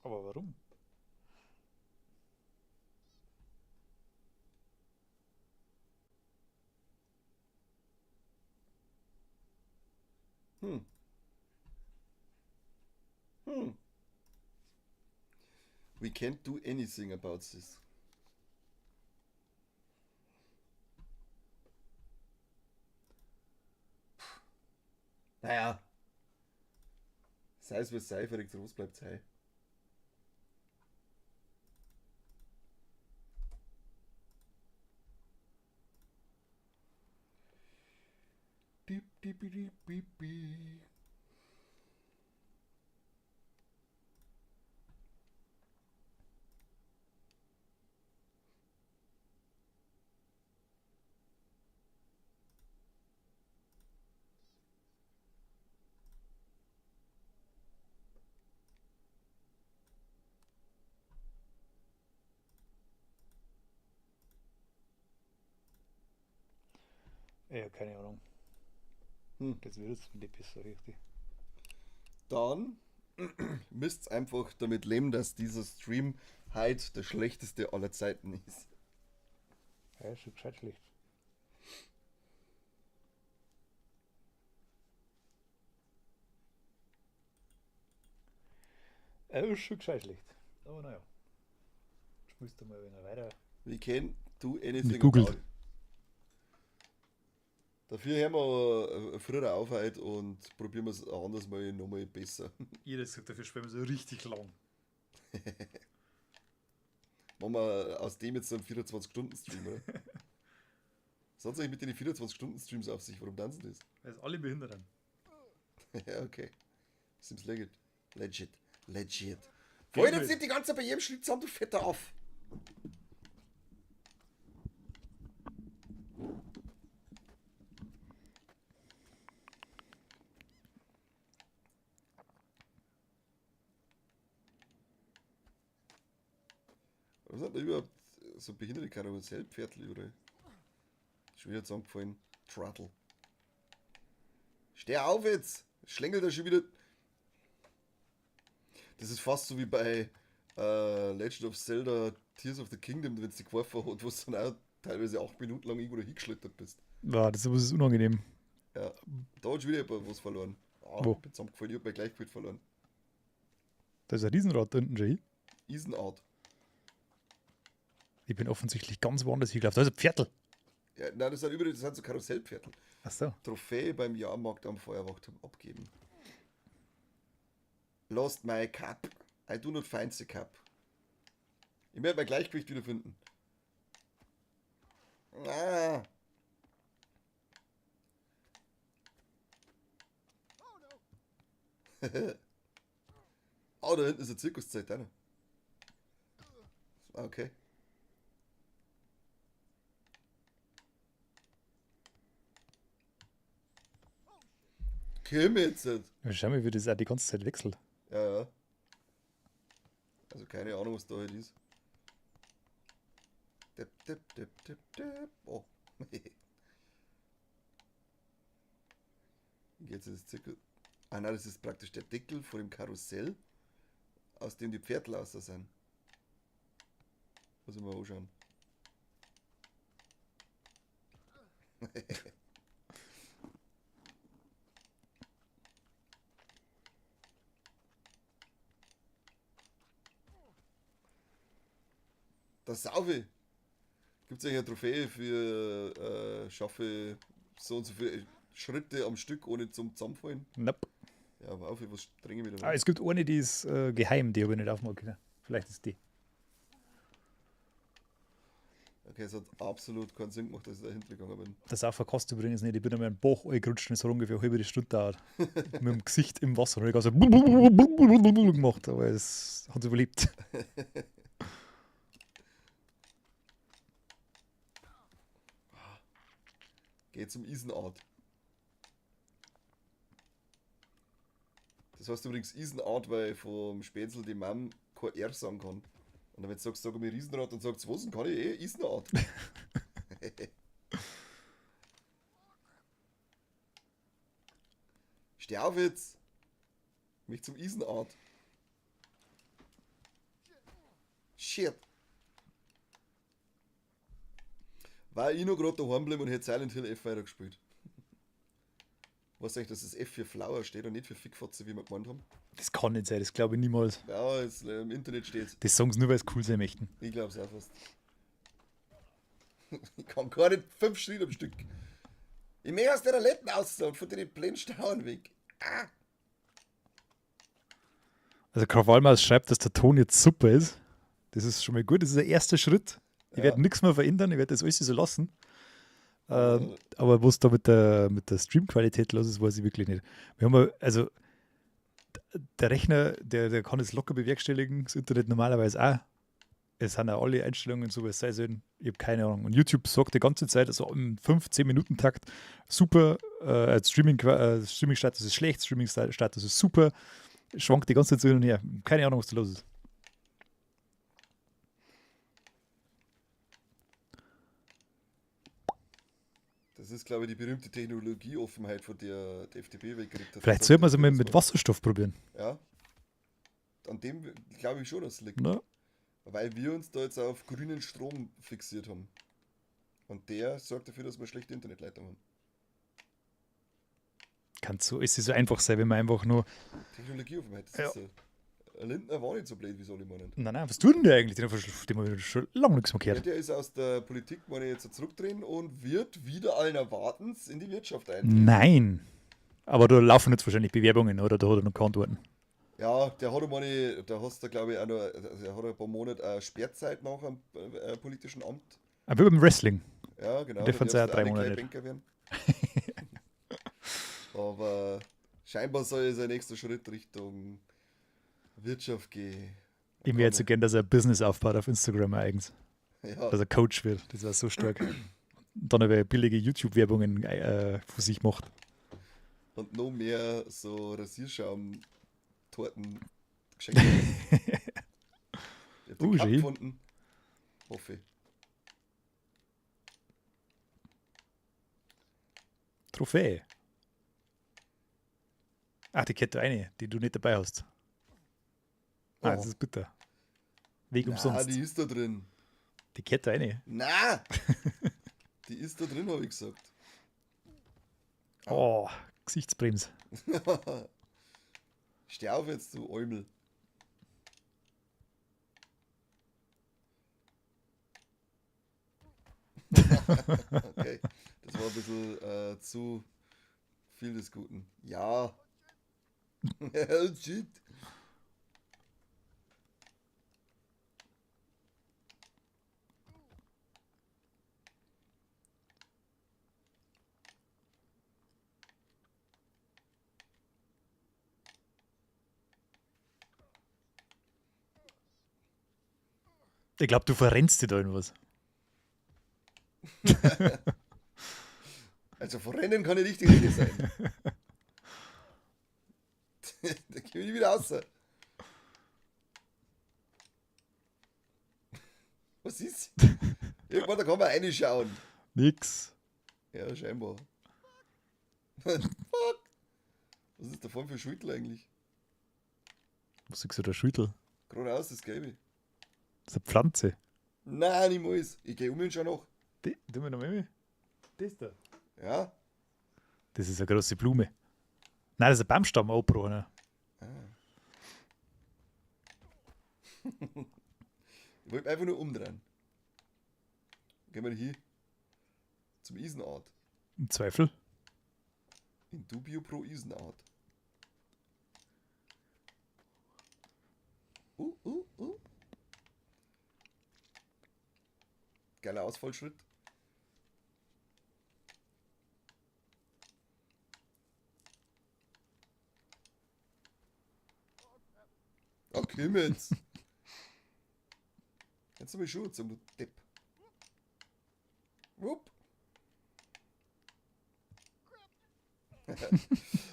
Aber warum? Hm. Hm. We can't do anything about this. Naja. Sei es, was sei, verreckt groß bleibt sei. Dip, dip, dip, dip, dip. Ja, keine Ahnung. Hm. Das wird jetzt nicht besser, richtig. Dann müsst einfach damit leben, dass dieser Stream heute der schlechteste aller Zeiten ist. Ja, ist schon gescheit schlecht. Er ist schon gescheit schlecht. Aber naja. Spielst du mal ein wenig weiter. We can do anything Googelt. about it. Dafür hören wir früher auf heute und probieren wir es anders mal nochmal besser. Jeder sagt, dafür spielen wir so richtig lang. Machen wir aus dem jetzt einen 24-Stunden-Stream, oder? Was hat es eigentlich mit den 24-Stunden-Streams auf sich? Warum tanzen das? Weil es alle behindert sind. Ja, okay. Seems legit. Legit. Legit. Wollen jetzt nicht die ganze Zeit bei jedem Schritt zusammen, du fetter auf. Warum sind da überhaupt so behinderte Karussellpferdl überall? Schon wieder zusammengefallen. Trottel. Steh auf jetzt! Schlängelt er schon wieder. Das ist fast so wie bei Legend of Zelda Tears of the Kingdom, wenn es die geworfen hat, wo du dann auch teilweise 8 Minuten lang irgendwo hingeschlittert bist. Ja, das ist unangenehm. Ja, da hat schon wieder jemand was verloren. Ah, Wo? ich bin zusammengefallen, ich hab mein Gleichgewicht verloren. Da ist ein Riesenrad da unten schon. Isenart. Ich bin offensichtlich ganz woanders hingelaufen. Da ist ein Pferdl. Ja, nein, das sind überall, das sind so Karussellpferdl. Ach so. Trophäe beim Jahrmarkt am Feuerwachturm abgeben. Lost my cup. I do not find the cup. Ich werde mein Gleichgewicht wiederfinden. Ah. Oh, da hinten ist eine Zirkuszeit, einer. Okay. Komm jetzt. Schau mal, wie das auch die ganze Zeit wechselt. Ja, ja. Also keine Ahnung, was da halt ist. Depp, depp, depp, depp, depp. Oh. Jetzt ist das Zirkus. Ah nein, das ist praktisch der Deckel vor dem Karussell, aus dem die Pferdl raus sind. Muss ich mal anschauen. Das Saufe. Gibt es eigentlich eine Trophäe für schaffe so und so viele Schritte am Stück ohne zum Zusammenfallen? Nope. Ja, aber auf, was strenge wieder. Ah, es gibt eine, die ist geheim, die habe ich nicht aufmachen können. Vielleicht ist die. Okay, es hat absolut keinen Sinn gemacht, dass ich da hinten gegangen bin. Das auch verkostet übrigens nicht. Ich bin einmal einen Bach eingerutscht und es hat ungefähr eine halbe Stunde gedauert. Mit dem Gesicht im Wasser. Und ich habe so gemacht, aber es hat überlebt. Geh zum Isenart. Das heißt übrigens Isenart, weil vom Spätzl die Mom kein R sagen kann. Und dann, wenn du sagst, sag mir Riesenrad, dann sagt sie, was denn kann ich eh? Isenart. Steh auf jetzt! Mich zum Isenart. Shit. War ich noch gerade daheim geblieben und hätte Silent Hill F weitergespielt. Weißt du eigentlich, dass das F für Flower steht und nicht für Fickfotze, wie wir gemeint haben? Das kann nicht sein, das glaube ich niemals. Ja, jetzt, im Internet steht's. Das sagen sie nur, weil es cool sein möchten. Ich glaub's auch fast. Ich kann gar nicht 5 Schritte am Stück. Ich möchte aus der Letten aus und von den blinden Stauen weg. Ah. Also Krawallmaus schreibt, dass der Ton jetzt super ist. Das ist schon mal gut, das ist der erste Schritt. Ich werde nichts mehr verändern, ich werde das alles so lassen. Aber was da mit der Streamqualität los ist, weiß ich wirklich nicht. Wir haben ja, also der Rechner, der kann es locker bewerkstelligen, das Internet normalerweise auch. Es sind auch alle Einstellungen so, wie es sein sollen. Ich habe keine Ahnung. Und YouTube sagt die ganze Zeit, also im 5-10-Minuten-Takt, super, Streaming-Status ist schlecht, Streaming-Status ist super, schwankt die ganze Zeit so hin und her. Keine Ahnung, was da los ist. Das ist, glaube ich, die berühmte Technologieoffenheit, von der die FDP weggekriegt hat. Vielleicht sollte man es einmal mit Wasserstoff probieren. Ja. An dem glaube ich schon, dass es liegt. Na? Weil wir uns da jetzt auf grünen Strom fixiert haben. Und der sorgt dafür, dass wir schlechte Internetleitung haben. Kann so, ist es so einfach sein, wenn man einfach nur. Technologieoffenheit, das ist so. Lindner war nicht so blöd, wie soll ich meinen. Nein, nein, was tut denn der eigentlich? Den habe ich schon lange nichts mehr gehört. Ja, der ist aus der Politik, meine ich, jetzt zurückdrehen und wird wieder allen Erwartens in die Wirtschaft eintreten. Nein. Aber da laufen jetzt wahrscheinlich Bewerbungen, oder? Da hat er noch keine Antworten. Ja, der hat, meine, da hast du, glaube ich, auch noch, also er hat ein paar Monate eine Sperrzeit nach am politischen Amt. Aber wie beim Wrestling. Ja, genau. Der fand es ja 3 Monate nicht. Werden. Aber scheinbar soll sein nächster Schritt Richtung Wirtschaft gehen. Ich wäre jetzt so gern, dass er ein Business aufbaut auf Instagram eigens. Ja. Dass er Coach wird. Das wäre so stark. Und dann aber billige YouTube-Werbungen für sich macht. Und noch mehr so Rasierschaum-Torten geschenkt. Ich hab den Cup gefunden. Hoffe ich. Trophäe. Ach, die Kette eine, die du nicht dabei hast. Ah, das ist bitter. Weg umsonst. Na, die ist da drin. Die Kette eine. Na! Die ist da drin, habe ich gesagt. Oh, Gesichtsbrems. Steh auf jetzt, du Eumel. Okay, das war ein bisschen zu viel des Guten. Ja. Shit. Ich glaube, du verrennst dich da in was. Also von Rennen kann ja nicht die Rede sein. Da komm ich nicht wieder raus. Was ist? Irgendwann, da kann man reinschauen. Nix. Ja, scheinbar. Fuck. Was ist davon für Schüttel eigentlich? Was ist da Schüttel? Geradeaus, das Gelbe. Das ist eine Pflanze. Nein, ich muss. Ich gehe um und schau nach. Die, tu mir noch mal. Das da. Ja. Das ist eine große Blume. Nein, das ist ein Baumstamm, angebrochen. Ah. Ich wollte einfach nur umdrehen. Gehen wir hier zum Isenart. Im Zweifel. In dubio pro Isenart. Geiler Ausfallschritt. Okay, jetzt. Jetzt hab ich schon zum Depp. Wupp.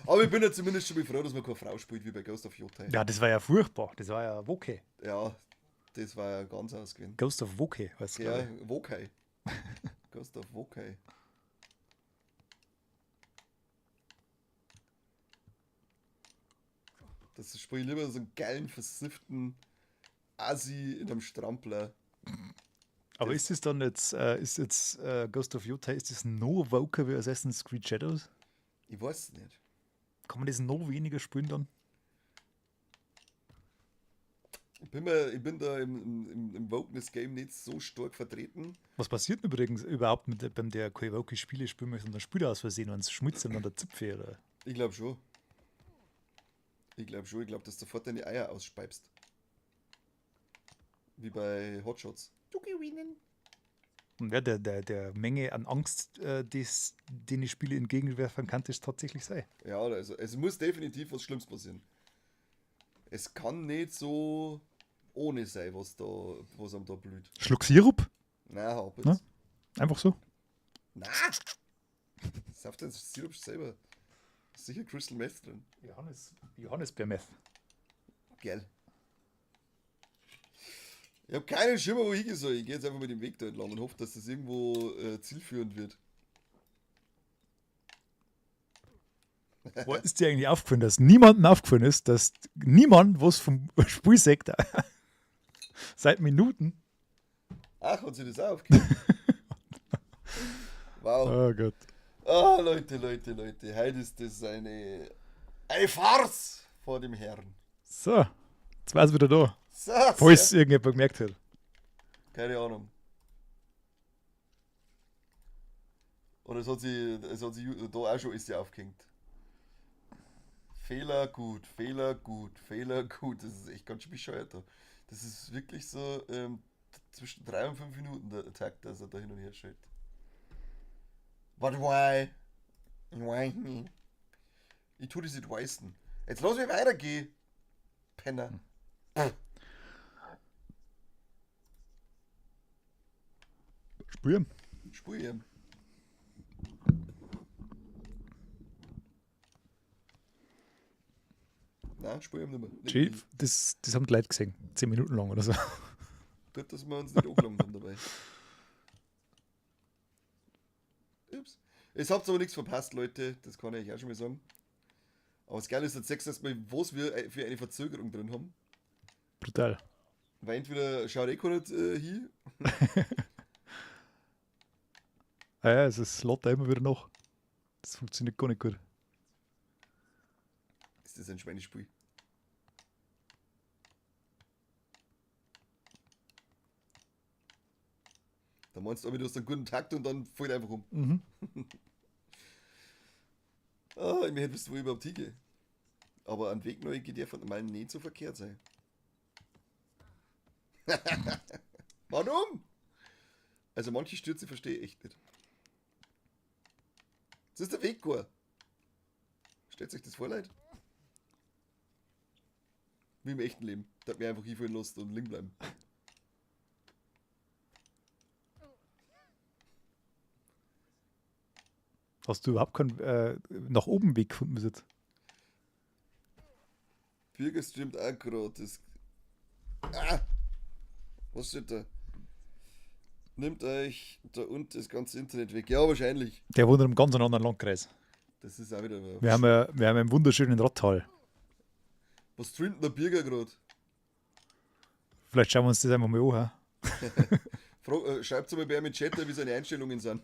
Aber ich bin ja zumindest schon mal froh, dass man keine Frau spielt wie bei Ghost of Yotei. Ja, das war ja furchtbar. Das war ja Woke. Ja, das war ja ganz ausgewählt. Ghost of Woke heißt es, Ja, glaub ich. Wokai. Ghost of Wokai. Das spiele ich lieber so einen geilen, versifften Assi in einem Strampler. Aber ist es dann jetzt, ist jetzt Ghost of Yotei, ist das noch woker wie Assassin's Creed Shadows? Ich weiß es nicht. Kann man das noch weniger spielen dann? Ich bin da im Wokeness-Game nicht so stark vertreten. Was passiert denn übrigens überhaupt, mit, beim der keine woke Spiele spielen möchte und dann spielt er aus Versehen und es schmutzt dann der Zipfel? Oder? Ich glaub schon. Ich glaub schon. Ich glaub, dass du sofort deine Eier ausspeibst. Wie bei Hotshots. Du gewinnen. Und ja, der Menge an Angst, den die Spiele entgegenwerfen kann, das tatsächlich sein. Ja, also es muss definitiv was Schlimmes passieren. Es kann nicht so ohne sein, was einem da blüht. Schluck Sirup? Nein, hab jetzt. Ne? Einfach so? Nein! Saft den Sirup selber. Ist sicher Crystal Meth drin. Johannisbeer-Meth. Geil. Ich hab keinen Schimmer, wo ich hingehen soll. Ich geh jetzt einfach mit dem Weg da entlang und hoffe, dass das irgendwo zielführend wird. Wo ist dir eigentlich aufgefallen, dass niemandem aufgefallen ist, dass niemand was vom Spiel sagt? Seit Minuten. Ach, hat sich das auch aufgefallen? Wow. Oh Gott. Ah, Leute, Leute, Leute. Heute ist das eine Farce vor dem Herrn. So, jetzt war's wieder da. So, Falls sehr. irgendjemand gemerkt hat. Keine Ahnung. Oder es hat sich da auch schon alles aufgehängt. Fehler gut, Fehler gut, Fehler gut. Das ist echt ganz schön bescheuert da. Das ist wirklich so zwischen 3 und 5 Minuten der Takt, dass er da hin und her schreibt. But why? Why? Ich tu das nicht weißen. Jetzt lass mich weitergehen. Penner. Spüren. Spüren. Nein, spüren nicht mehr. Nicht Chief, das haben die Leute gesehen. 10 Minuten lang oder so. Gut, dass wir uns nicht angelangt haben dabei. Ups. Es habt aber nichts verpasst, Leute. Das kann ich euch auch schon mal sagen. Aber das Geile ist, jetzt sechst du erstmal, was wir für eine Verzögerung drin haben. Brutal. Weil entweder schaut eh keiner hin. Ah ja, es ist lädt da immer wieder noch. Das funktioniert gar nicht gut. Ist das ein Schweinespiel? Da meinst du aber, du hast einen guten Takt und dann fällt einfach um. Ah, ich möchte wissen, wo ich überhaupt hingehe. Aber ein Weg neu geht ja von meinem nicht so verkehrt sein. Warum? Also manche Stürze verstehe ich echt nicht. Das ist der Weg, Gore. Stellt euch das vor, Leute? Wie im echten Leben. Da hat mir einfach hinfallen lassen und liegen bleiben. Hast du überhaupt keinen nach oben Weg gefunden bis jetzt? Birger streamt auch gerade. Das. Ah! Was steht da? Nimmt euch da unten das ganze Internet weg. Ja, wahrscheinlich. Der wohnt in einem ganz anderen Landkreis. Das ist auch wieder. Wir haben einen wunderschönen Rottal. Was streamt denn der Birger gerade? Vielleicht schauen wir uns das einfach mal an. Hä? Schreibt mal bei ihm im Chat, wie seine Einstellungen sind.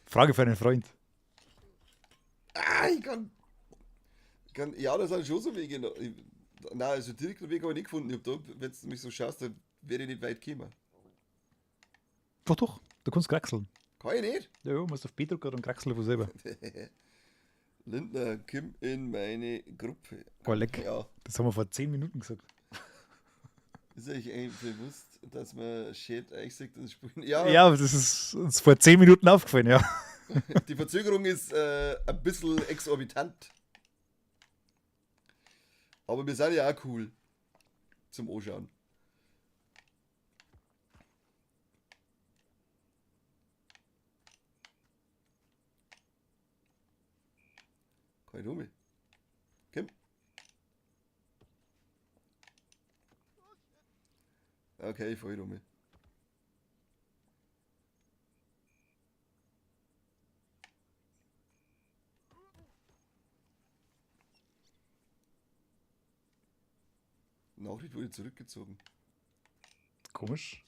Frage für einen Freund. Ah, ich kann. Ich kann ja, das sind schon so Wege. Nein, also direkt einen Weg habe ich nicht gefunden. Ich hab da, wenn du mich so schaust, dann werde ich nicht weit kommen. Doch, doch, du kannst kraxeln. Kann ich nicht? Ja, ja, musst auf B drücken und kraxeln von selber. Lindner, komm in meine Gruppe. Oh, leck. Ja, Das haben wir vor 10 Minuten gesagt. Ist euch eigentlich bewusst, dass man Chat einsieht und spielen? Ja, Ja, das ist uns vor 10 Minuten aufgefallen, ja. Die Verzögerung ist ein bisschen exorbitant. Aber wir sind ja auch cool zum Anschauen. Kann ich um. Komm. Okay, ich fall um. Nachricht wurde zurückgezogen. Komisch.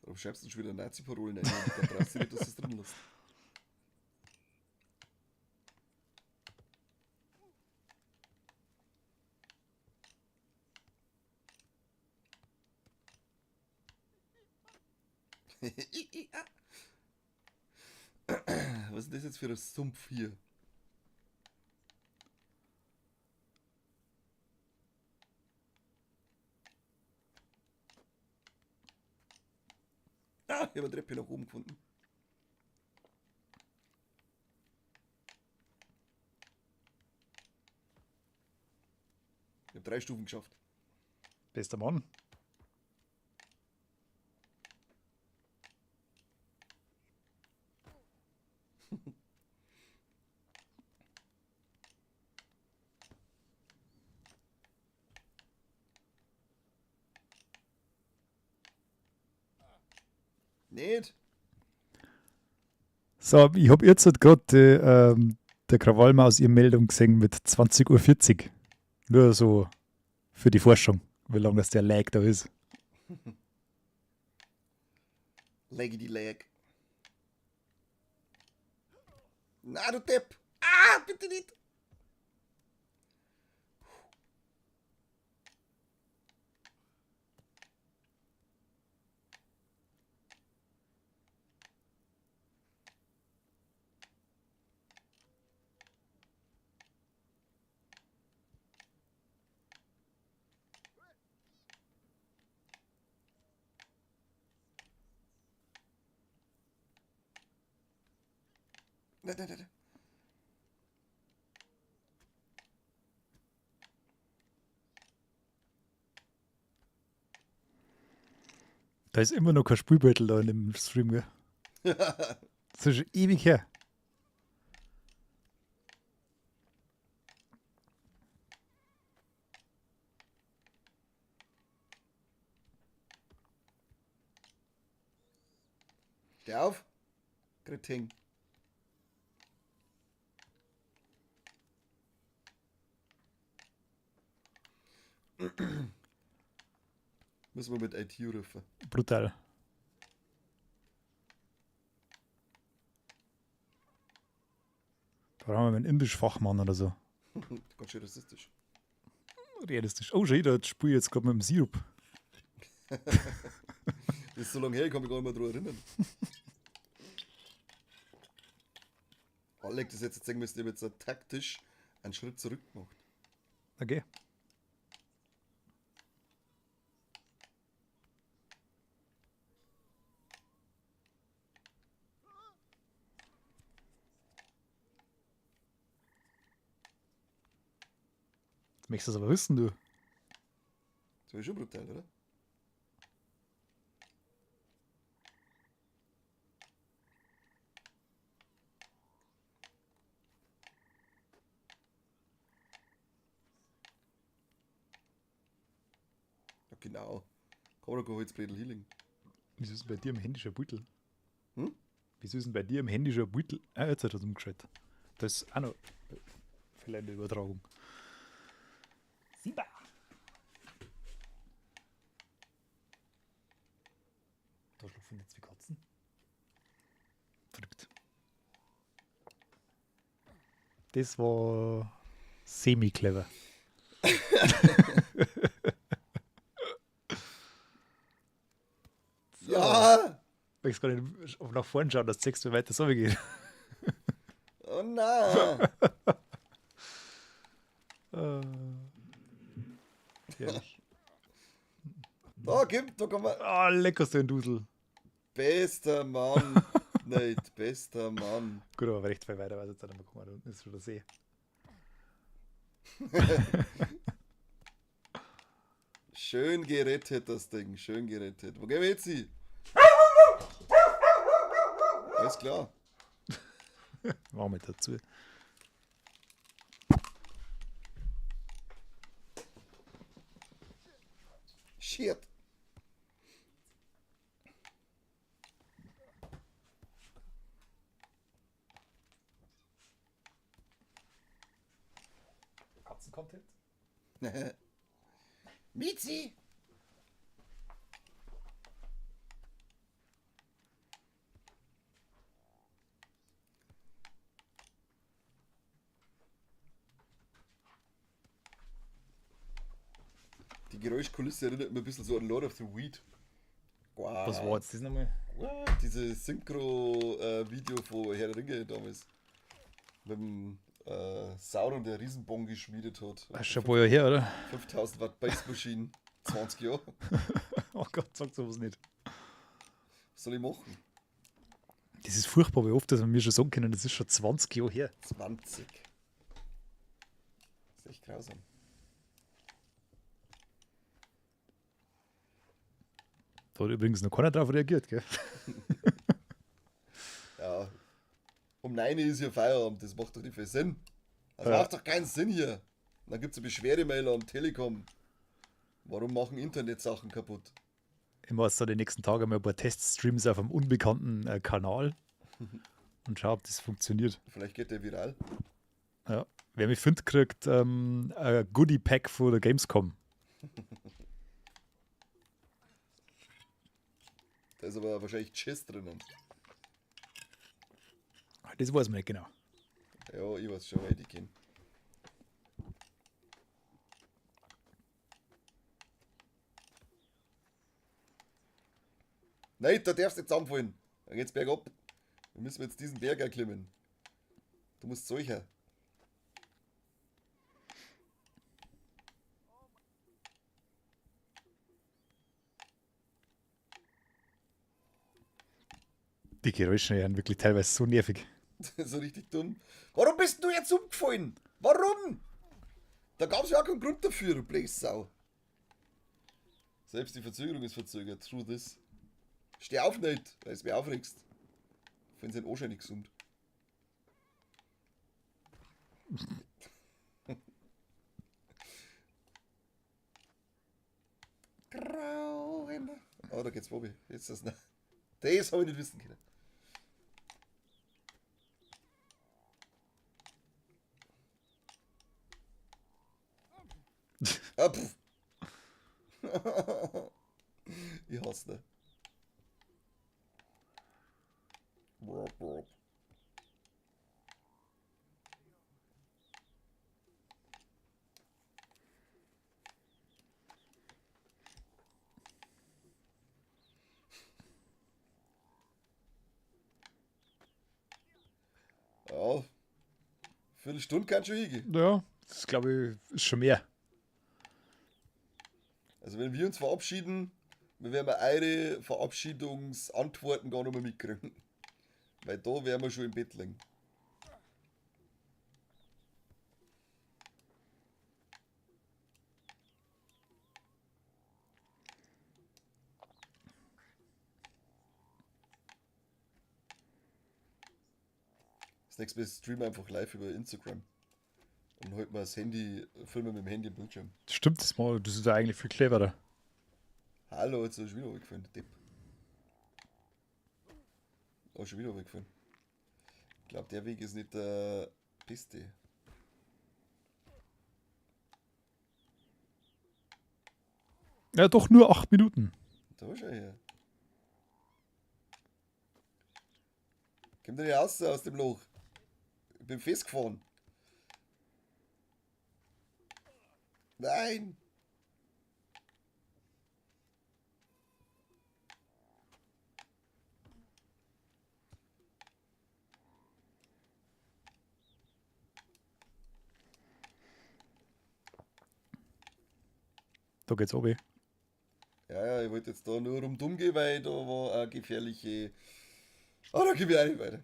Warum schreibst du schon wieder Nazi-Parolen ein? Da brauchst du nicht, dass du es drin lässt. Was ist das jetzt für ein Sumpf hier? Ah, ich habe eine Treppe nach oben gefunden. Ich habe drei Stufen geschafft. Bester Mann. Nicht? So, ich habe jetzt halt gerade der Krawallmaus ihre Meldung gesehen mit 20:40 Uhr. Nur so für die Forschung, wie lange das der Lag da ist. Laggy die Lag. Na, du Depp! Ah, bitte nicht! Nein, nein, nein. Da ist immer noch kein Spülbeutel da in dem Stream, gell? Das ist schon ewig her. Steh auf. Kretin. Müssen wir mit IT rufen. Brutal. Da brauchen wir einen Indisch-Fachmann oder so. Ganz schön rassistisch. Realistisch. Oh, schau, da spiele ich jetzt gerade mit dem Sirup. Das ist so lange her, ich kann mich gar nicht mehr daran erinnern. Alec, das jetzt zeigen müssen, ich habe jetzt so taktisch einen Schritt zurück gemacht. Okay. Jetzt möchtest du es aber wissen, du. Das war schon brutal, oder? Genau. Kann man doch kein Holzbredel hinlegen. Wieso ist denn bei dir im Handy schon ein Beutel? Hm? Wieso ist denn bei dir im Handy schon ein Beutel? Ah, jetzt hat er es umgeschaltet. Das ist auch noch vielleicht eine Übertragung. Simba! Da schlupfen jetzt wie Katzen. Verrückt. Das war semi-clever. So. Ja! Ich weiß gar nicht, ob nach vorne schauen, dass du siehst, wie weit das geht. Oh nein! Herrlich. Da, gib, da kann man. Ah, lecker so ein Dusel. Bester Mann. Nicht, bester Mann. Gut, aber recht viel weiter weiß jetzt nicht mehr kommen. Da unten ist schon der See. Schön gerettet, das Ding. Schön gerettet. Wo gehen wir jetzt hin? Alles klar. Machen wir dazu. Shit. Katzen-Content? Mizi! Die Geräuschkulisse erinnert mich ein bisschen so an Lord of the Weed. Wow. Was war jetzt das nochmal? Dieses Synchro-Video von Herr der Ringe damals. Mit dem Sauron, der Riesenbong geschmiedet hat. Das ist schon ein paar Jahre her, oder? 5000 Watt Bassmaschinen, 20 Jahre. Oh Gott, sag sowas nicht. Was soll ich machen? Das ist furchtbar, wie oft, dass wir mir schon sagen können, das ist schon 20 Jahre her. 20. Das ist echt grausam. Da hat übrigens noch keiner drauf reagiert, gell? Ja. Um 9 Uhr ist hier Feierabend, das macht doch nicht viel Sinn. Das Ja. macht doch keinen Sinn hier. Und dann gibt es eine Beschwerdemail an Telekom. Warum machen Internetsachen kaputt? Ich mache jetzt da die nächsten Tage mal ein paar Teststreams auf einem unbekannten Kanal und schau, ob das funktioniert. Vielleicht geht der viral. Ja. Wer mich findet, kriegt ein Goodie-Pack von der Gamescom. Da ist aber wahrscheinlich Chess drinnen. Das weiß man nicht genau. Ja, ich weiß schon, weil ich die kenne. Nein, da darfst du nicht zusammenfallen. Dann geht's bergab. Wir müssen jetzt diesen Berg erklimmen. Du musst solcher. Die Geräusche sind wirklich teilweise so nervig. So richtig dumm. Warum bist du jetzt umgefallen? Warum? Da gab's ja auch keinen Grund dafür, du Blechsau. Selbst die Verzögerung ist verzögert. True this. Steh auf nicht, weil es mir aufregst. Ich finde es anscheinend gesund. Grauen. Oh, da geht's vorbei. Jetzt ist das. Das habe ich nicht wissen können. Ah, pff. Ich hasse ne. Brop, brop. Ja, Viertelstunde kann schon hingehen. Ja, das glaube ich ist schon mehr. Also wenn wir uns verabschieden, wir werden eure Verabschiedungsantworten gar nicht mehr mitkriegen. Weil da wären wir schon im Bett liegen. Das nächste Mal streamen wir einfach live über Instagram. Und halt mal das Handy, filmen mit dem Handy im Bildschirm. Stimmt das mal, das ist ja eigentlich viel cleverer. Hallo, jetzt ist er schon wieder runtergefallen, der Depp. Oh, schon wieder runtergefallen. Ich glaube, der Weg ist nicht der beste. Ja, doch nur 8 Minuten. Da schau her. Komm da nicht raus aus dem Loch. Ich bin festgefahren. Nein! Da geht's oben. Ja, ja, ich wollte jetzt da nur rundum gehen, weil da war eine gefährliche. Ah, da gebe ich auch nicht weiter.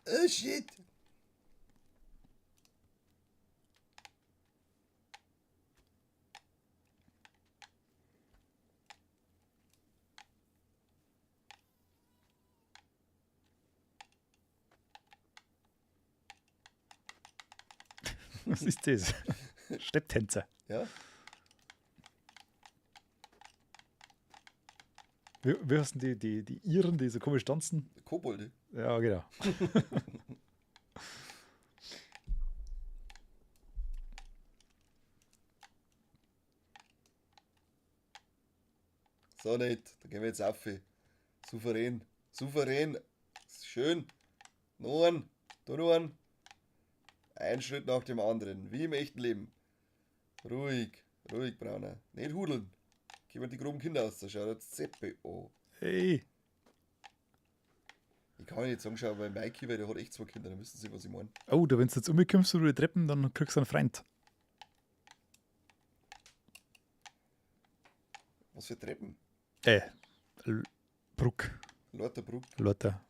Oh shit! Was ist das? Stepptänzer. Ja, Wie heißen die Iren, die so komisch tanzen? Kobolde. Ja, genau. So nicht, da gehen wir jetzt auf. Souverän. Souverän. Ist schön. Noch ein. Da noch ein. Ein Schritt nach dem anderen. Wie im echten Leben. Ruhig. Ruhig, Brauner. Nicht hudeln. Kommen die groben Kinder aus. Da schaut jetzt Zeppe an. Hey. Ich kann nicht sagen, schau, bei Mikey, weil der hat echt zwei Kinder. Da wissen sie, was ich meine. Oh, da, wenn du jetzt umkommst über die Treppen, dann kriegst du einen Freund. Was für Treppen? Äh, Bruck, Lauterbruck. Lauter.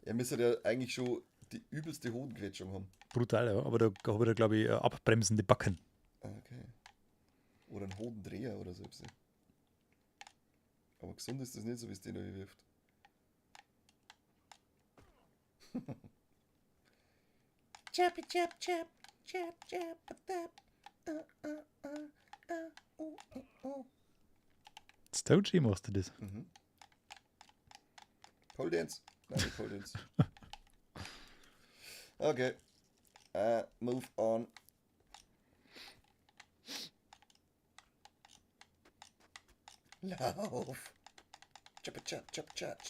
Er müsste ja eigentlich schon die übelste Hodenquetschung haben. Brutal, ja. Aber da habe ich da, glaube ich, abbremsende Backen. Ah, okay. Oder ein Hodendreher oder so. etwas. Aber gesund ist das nicht so, wie es den da wirft. Chappy chap chap chap chap tap. Oh, oh, oh. Stoji machst du das. Mhm. Pole Dance. Nein, nicht Pole Dance. Okay. Move on. Lauf. Chap chap chap chap.